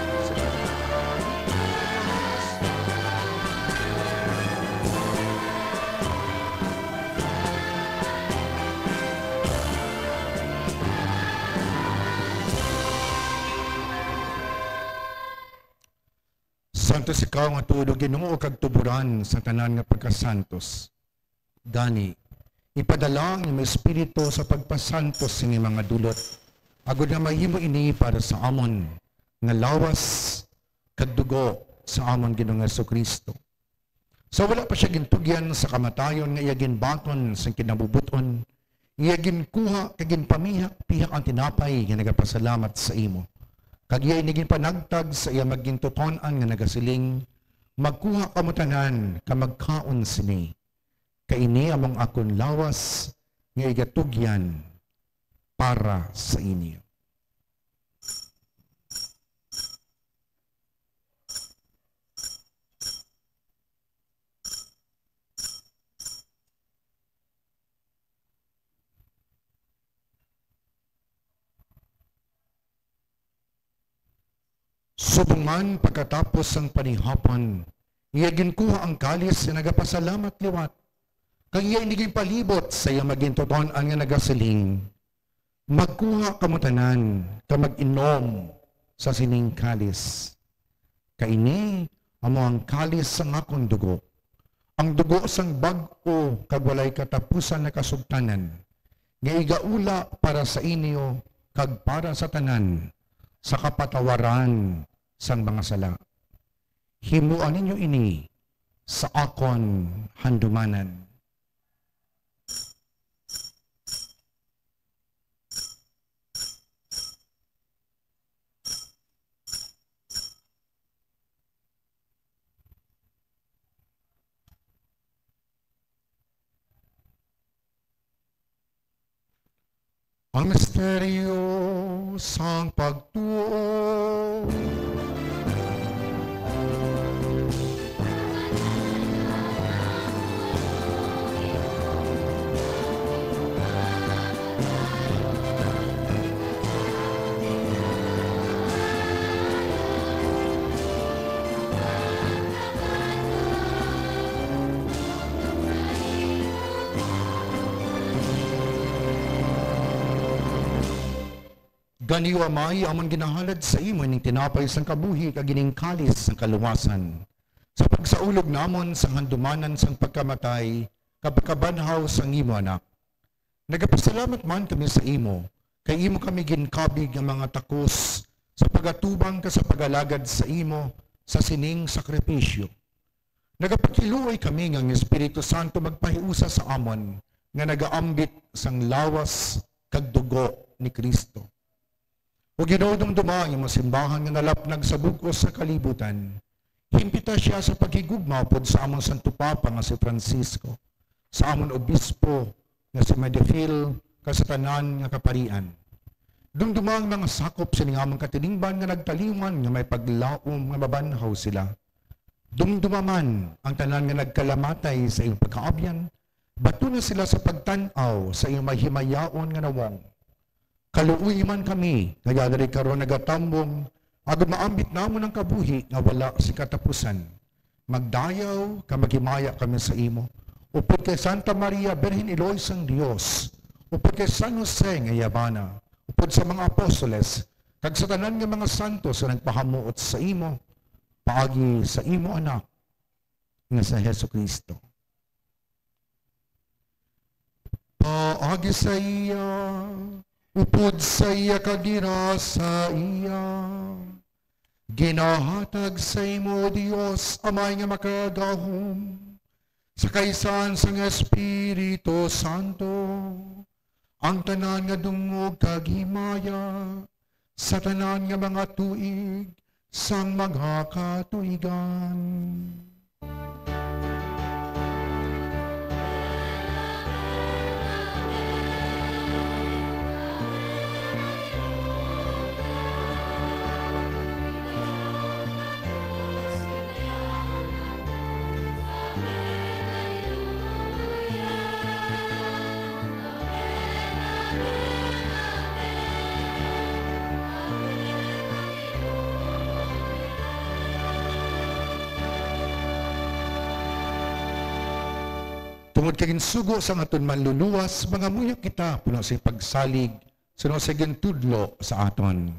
sa pinakataas. Santos ikaw nga tuod, O Ginoo, kag tuboran sang tanan nga pagkasantos. Gani, ipadala ang imong Espiritu sa pagpasantos sini mga dulot, agod nga mahimo ini para sa amon nga lawas kag dugo sa amon Ginoong Jesu-Cristo. Sa wala pa sia gintugyan sa kamatayon nga iya ginbaton sang kinabubot-on, iya ginkuha kag ginpamihak-pihak ang tinapay nga nagapasalamat sa imo. Kag iya ini ginpanagtag sa iya magintuton-an nga nagasiling, "Magkuha kamo tanan kag magkaon sini, kay ini amo ang akon lawas nga igatugyan para sa inyo." Subong man pagkatapos sang panihapon, iya ginkuha ang kalis nga nagapasalamat liwat, kag iya ini ginpalibot sa iya magintuton-an nga nagasiling, "Magkuha kamo tanan kag mag-inom sa sining kalis. Kay ini amo ang kalis sang akon dugo, ang dugo sang bag-o kag walay katapusan nga kasugtanan, nga igaula para sa inyo kag para sa tanan sa kapatawaran sang mga sala. Himoa ninyo ini sa akon handumanan." Ang misteryo sang pagtuo. Gani, O Amay, amon ginahalad sa imo ining tinapay sang kabuhi kag ining kalis sang kaluwasan, sa pagsaulog namon sang handumanan sang pagkamatay kag pagkabanhaw sang imo Anak. Nagapasalamat man kami sa imo, kay imo kami ginkabig nga mga takos sa pagatubang kag sa pag-alagad sa imo sa sining sakripisyo. Nagapagkiluoy kami nga ang Espiritu Santo magpahiusa sa amon nga nagaambit sang lawas kag dugo ni Cristo. O Ginoo, dumduma ang imong simbahan nga nalapnag sa bug-os nga kalibutan. Himpita sia sa paghigugma upod sa amon Santo Papa nga si Francisco, sa amon Obispo nga si Madefil, kag sa tanan nga kaparian. Dumduma ang mga sakop sining amon katilingban nga nagtalinguman nga may paglaom nga mabanhaw sila. Dumduma man ang tanan nga nagkalamatay sa iyong pagkaabyan, batuna sila sa pagtan-aw sa iyong mahimayaon nga nawong. Kaluoyi man kami nga yadari karon nagatambong, agod maambit namon ang kabuhi nga wala sing katapusan. Magdayaw kag maghimaya kami sa imo, upod kay Santa Maria, Birhen Iloy sang Dios, upod kay San Jose nga iya bana, upod sa mga apostoles, kag sa tanan nga mga santos nga nagpahamuot sa imo, paagi sa imo Anak nga si Jesu-Cristo. Paagi sa iya, upod sa iya, kag dira sa iya, ginahatag sa imo, O Dios, Amay nga Makagagahom, sa kaisahan sang Espiritu Santo, ang tanan nga dungog kag himaya sa tanan nga mga tuig sang mga katuigan. Tungod kay ginsugo sang aton Manluluwas, mangamuyo kita puno sing pagsalig suno sa gintudlo sa aton.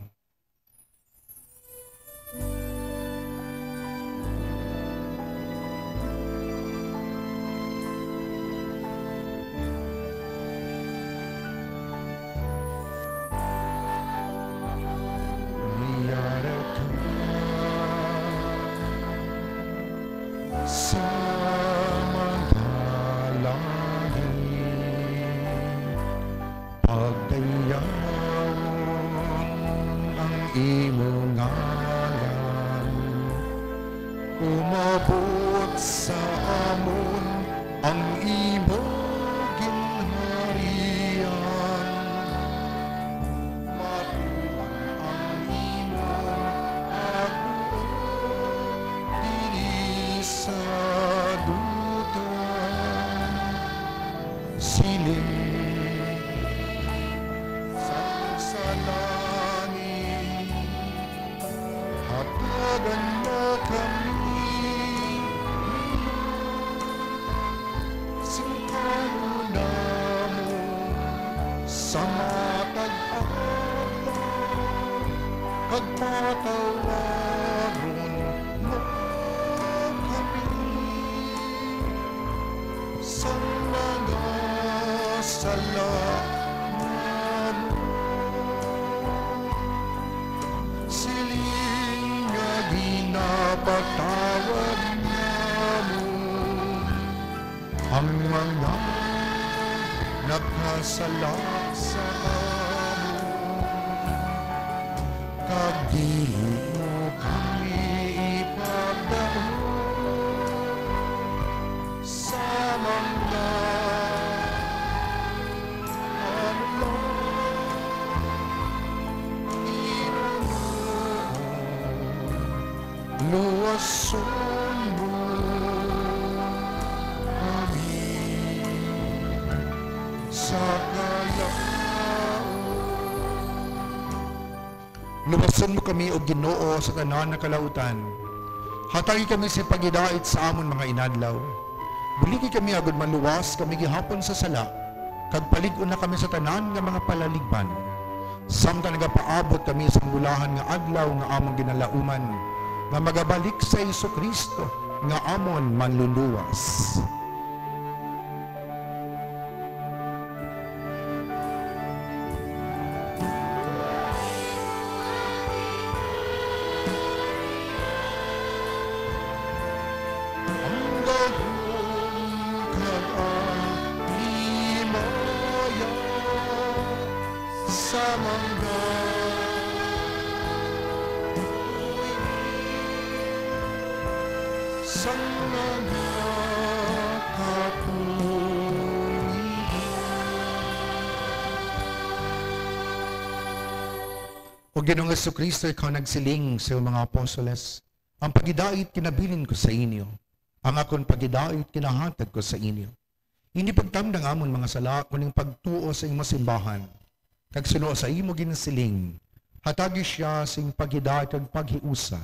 Sa mga langit, pagdayawon Patawaron mo kami sa mga sala namon. Siling nga ginapatawad namon ang mga nakasala sa amon, kag dili mo kami ipadaog sa mga ano, Ginoo. Luwason mo kami sa kalaut. Luwason mo kami, O Ginoo, sa tanan nga kalautan. Hatagi kami sing paghidait sa amon mga inadlaw. Buligi kami agod maluwas kami gihapon sa sala, kag palig-on na kami sa tanan nga mga palaligban, samtang nagapaabot kami sang bulahan nga adlaw nga amon ginalauman, nga magabalik si Jesu-Cristo nga amon Manluluwas. Ang gahom kag ang himaya sa mga tuig, sa mga kapulian. O Ginoong Jesu-Cristo, ikaw nagsiling sa iyong mga apostoles, "Ang paghidait kinabilin ko sa inyo, ang akon paghidait kinahatag ko sa inyo." Indi pagtamda ang amon mga sala, kuning pagtuo sa imo simbahan, kag suno sa imo ginsiling, hatagi sia sing paghidait kag paghiusa,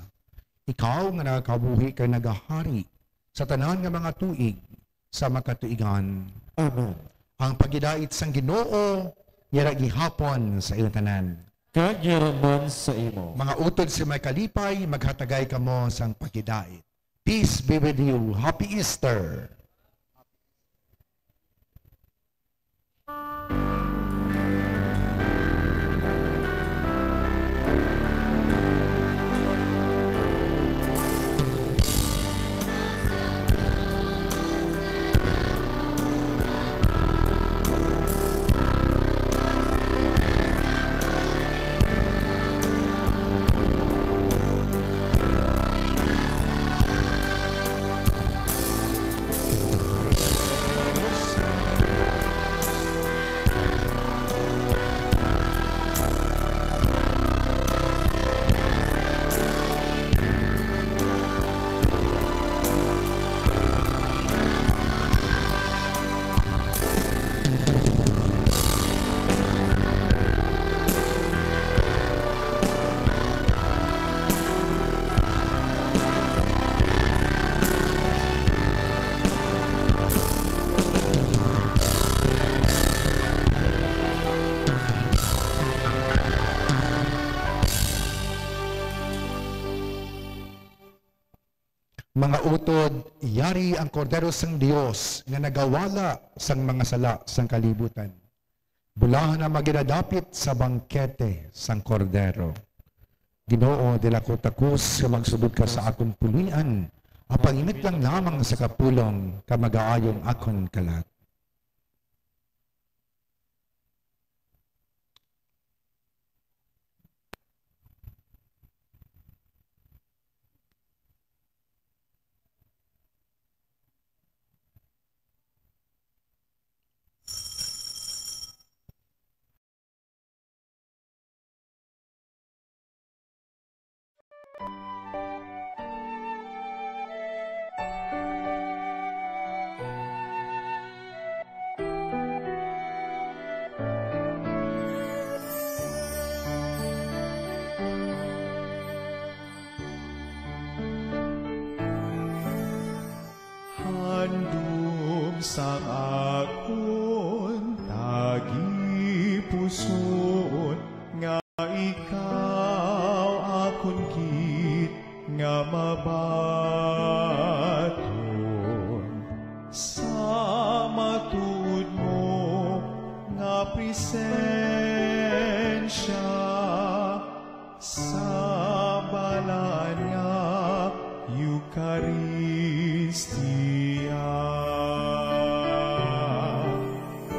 ikaw nga nagakabuhi kag nagahari sa tanan nga mga tuig sa makatuigan. Amen. Ang paghidait sang Ginoo yara gihapon sa iyo tanan. Kag yara man sa imo. Mga utod sa may kalipay, maghatagay kamo sang paghidait. Peace be with you. Happy Easter. Mga utod, yari ang Kordero sang Dios nga nagawala sang mga sala sang kalibutan. Bulahan ang mga ginadapit sa bangkete sang Kordero. Ginoo, dili ako takos nga magsugod ka sa akon puloy-an, apang imit lang lamang sa kapulong ka magaayo ang akon kalag. Handom sang akon tagipusoon nga ikaw Sa matuod mo nga presensya, sa balaan nga Eukaristia.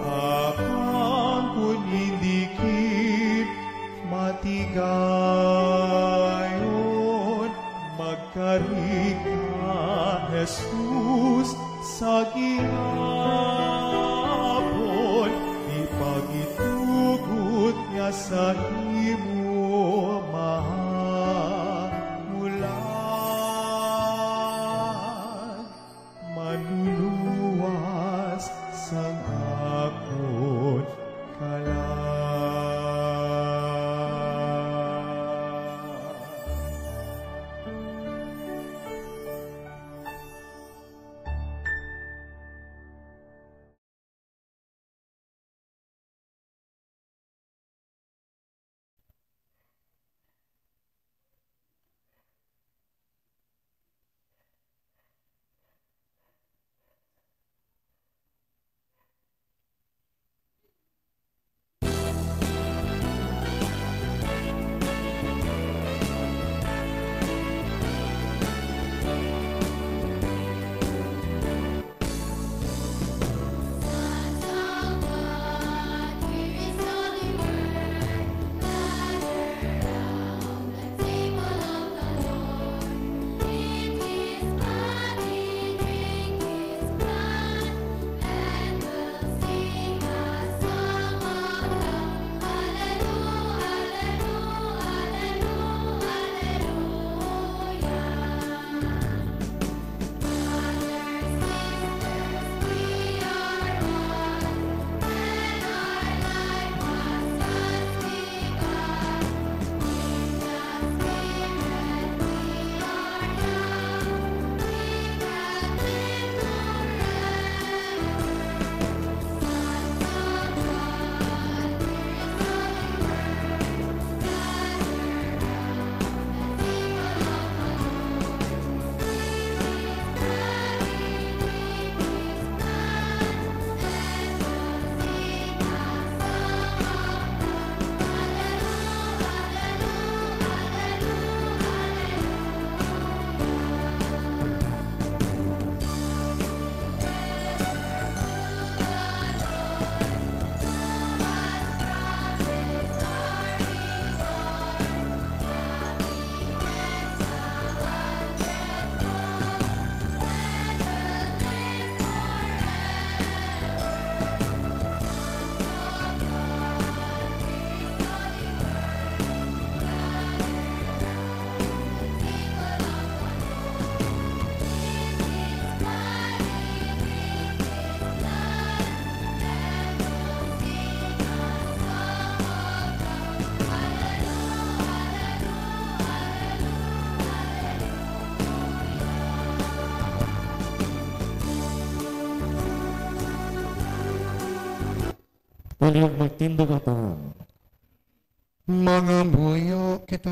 Apan kun hindi gid matigayon, magkari ka, Jesus, sa gihapon, ipagitugot nga sa imo mahamulan, manluluwas sang akon kalag. Palihog magtindog ang tanan. Mangamuyo kita.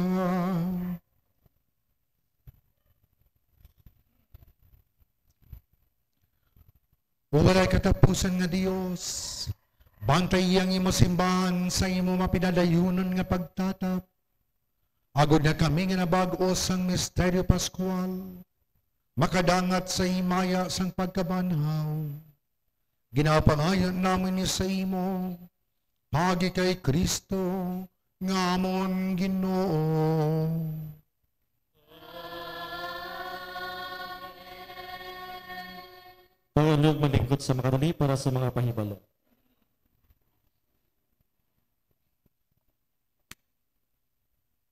O walay katapusan nga Dios, bantayi ang imo simbahan sa imo mapinadayunon nga pagtatap, agod nga kami nga nabag-o sang misteryo pascual makadangat sa himaya sang pagkabanhaw. Ginapangayo namon ini sa imo, paagi kay Cristo nga amon Ginoo. Palihog manlingkod sa makadali para sa mga pahibalo.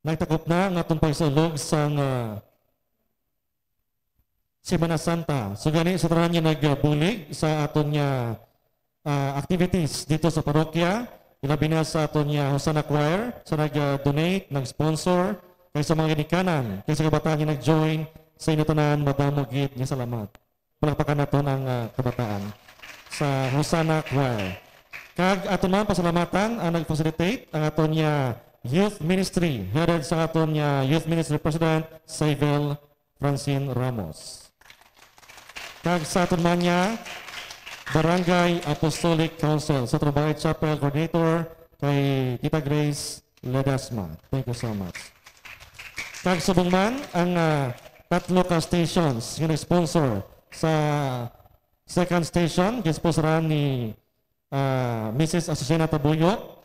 Nagtakop na ang aton pagsaulog sang, ah, Semana Santa. So gani, sa tanan nga nagbulig sa aton nga, ah, activities dito sa parokya, ilabi na sa aton nga Hosanna Choir, sa nag-donate, nag-sponsor, kay sa mga ginikanan, kay sa kabataan nga nag-join, sa inyo tanan, madamo gid nga salamat. Palakpakan naton ang, ah, kabataan sa Hosanna Choir. Kag aton man pasalamatan ang nag-facilitate, ang aton nga youth ministry, headed sa aton nga youth ministry president, Saibel Francine Ramos. Kag sa aton man nga Barangay Apostolic Council, sa aton Barangay Chapel Coordinator, kay Tita Grace Ledesma. Thank you so much. Kag subong man ang, ah, tatlo ka stations nga nag-sponsor. Sa second station, ginsponsoran ni, ah, Missus Azucena Tabuyok.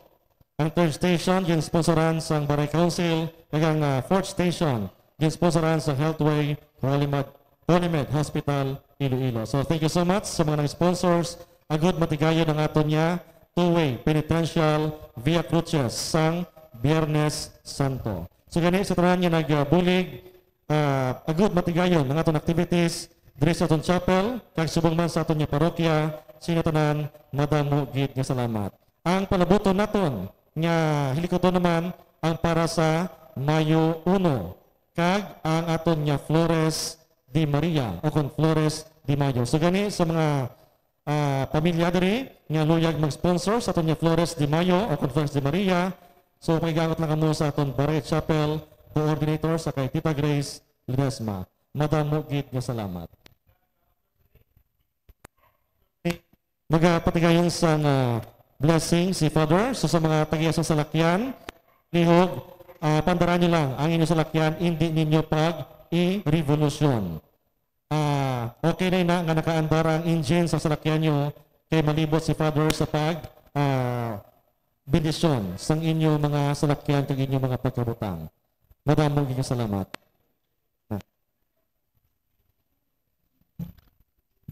Ang third station, ginsponsoran sang Barangay Council, kag ang, ah, fourth station, ginsponsoran sang Healthway Holy Med, Holy Med Hospital, Iloilo. So, thank you so much sa mga nag-sponsors. Agud matigayon ang aton nga two-way penitential Via Crucis sang Biyernes Santo. So, gani sa tanan nga nagbulig, ah, agud matigayon ang aton activities diri sa aton chapel, kag subong man sa aton nga parokya, sa inyo tanan, madamo gid nga salamat. Ang palabuton naton nga hilikuton naman ang para sa Mayo uno, kag ang aton nga Flores de Maria, o kon Flores de Mayo. So, gani sa mga, ah, pamilya diri nga luyag mag-sponsor sa aton nga Flores de Mayo o kon Flores de Maria, so, pakigangot lang kamo sa aton Barangay Chapel Coordinator sa kay Tita Grace Ledesma. Madamo gid nga salamat. Magapatigayon sang, ah, blessing si Father. So, sa mga tagiya sa salakyan, lihog, ah, pandara niyo lang ang inyong salakyan, hindi ninyo pag-i-revolusyon. Ah, okay na na nga nakaandar ang engine sa salakyan niyo, kay malibot si Father sa pag, ah, bendisyon sang inyong mga salakyan kag inyong mga pagkabutang. Madamo gid nga salamat.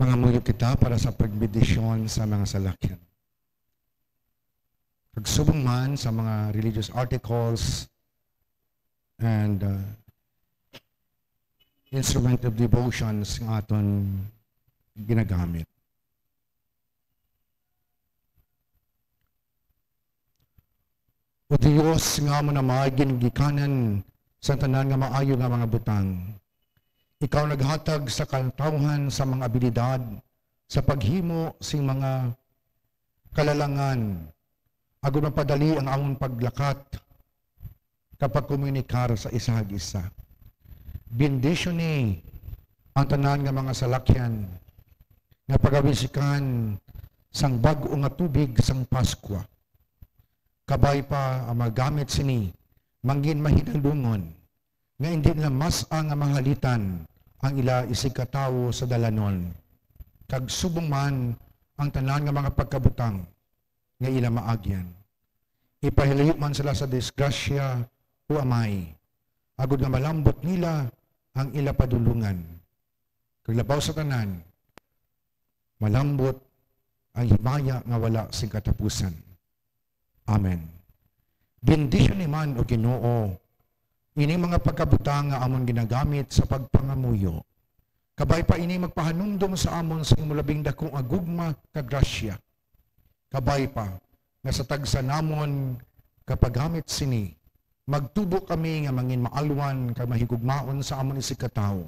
Mangamuyo kita para sa pagbendisyon sa mga salakyan. Kag subong man sa mga religious articles and, uh, instrument of devotions nga aton ginagamit. O Dios, nga amo na may ginagikanan sa tanan nga maayo nga mga butang. Ikaw naghatag sa katawhan sa mga abilidad sa paghimo sing mga kalalangan, agud mapadali ang amon paglakat kag pagkomunikar sa isa kag isa. Bendisyoni ang tanan nga mga salakyan nga pagabisikan sang bag-o nga tubig sang Paskwa. Kabay pa ang magamit sini mangin mahinalungon nga indi nila mas-a nga mahalitan ang ila isigkatawo sa dalanon, kag subong man ang tanan nga mga pagkabutang nga ila maagyan. Ipahilayo man sila sa disgrasya, O Amay, agod nga malambot nila ang ila padulongan. Kag labaw sa tanan, malambot ang himaya nga wala sing katapusan. Amen. Bendisyoni man, O Ginoo, ini mga pagkabutang nga amon ginagamit sa pagpangamuyo. Kabay pa ini magpahanumdom sa amon sa imo labing dako nga gugma kag grasya. Kabay pa nga sa tagsa namon ka paggamit sini, magtubo kami nga mangin maalwan kag mahigugmaon sa amon isigkatawo.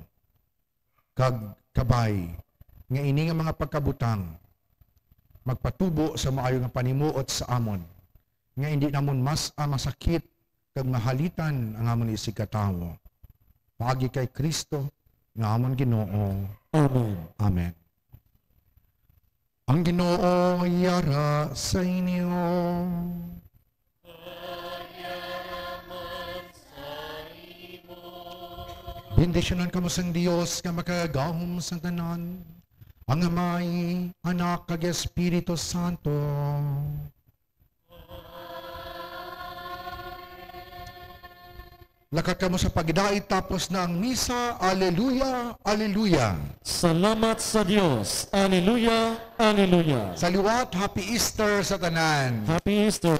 Kag kabay nga ini nga mga pagkabutang magpatubo sa maayo nga panimuot sa amon, nga indi namon mas-a masakit kag mahalitan ang amon isigkatawo. Paagi kay Cristo nga amon Ginoo. Amen. Amen. Ang Ginoo yara sa inyo. Bendisyonan kamo sang Dios nga makagagahom sang tanan, ang Amay, Anak, kag Espiritu Santo. Lakat kamo sa pagdait, tapos na ang misa. Aleluya, aleluya. Salamat sa Dios. Aleluya, aleluya. Sa liwat, Happy Easter sa tanan. Happy Easter.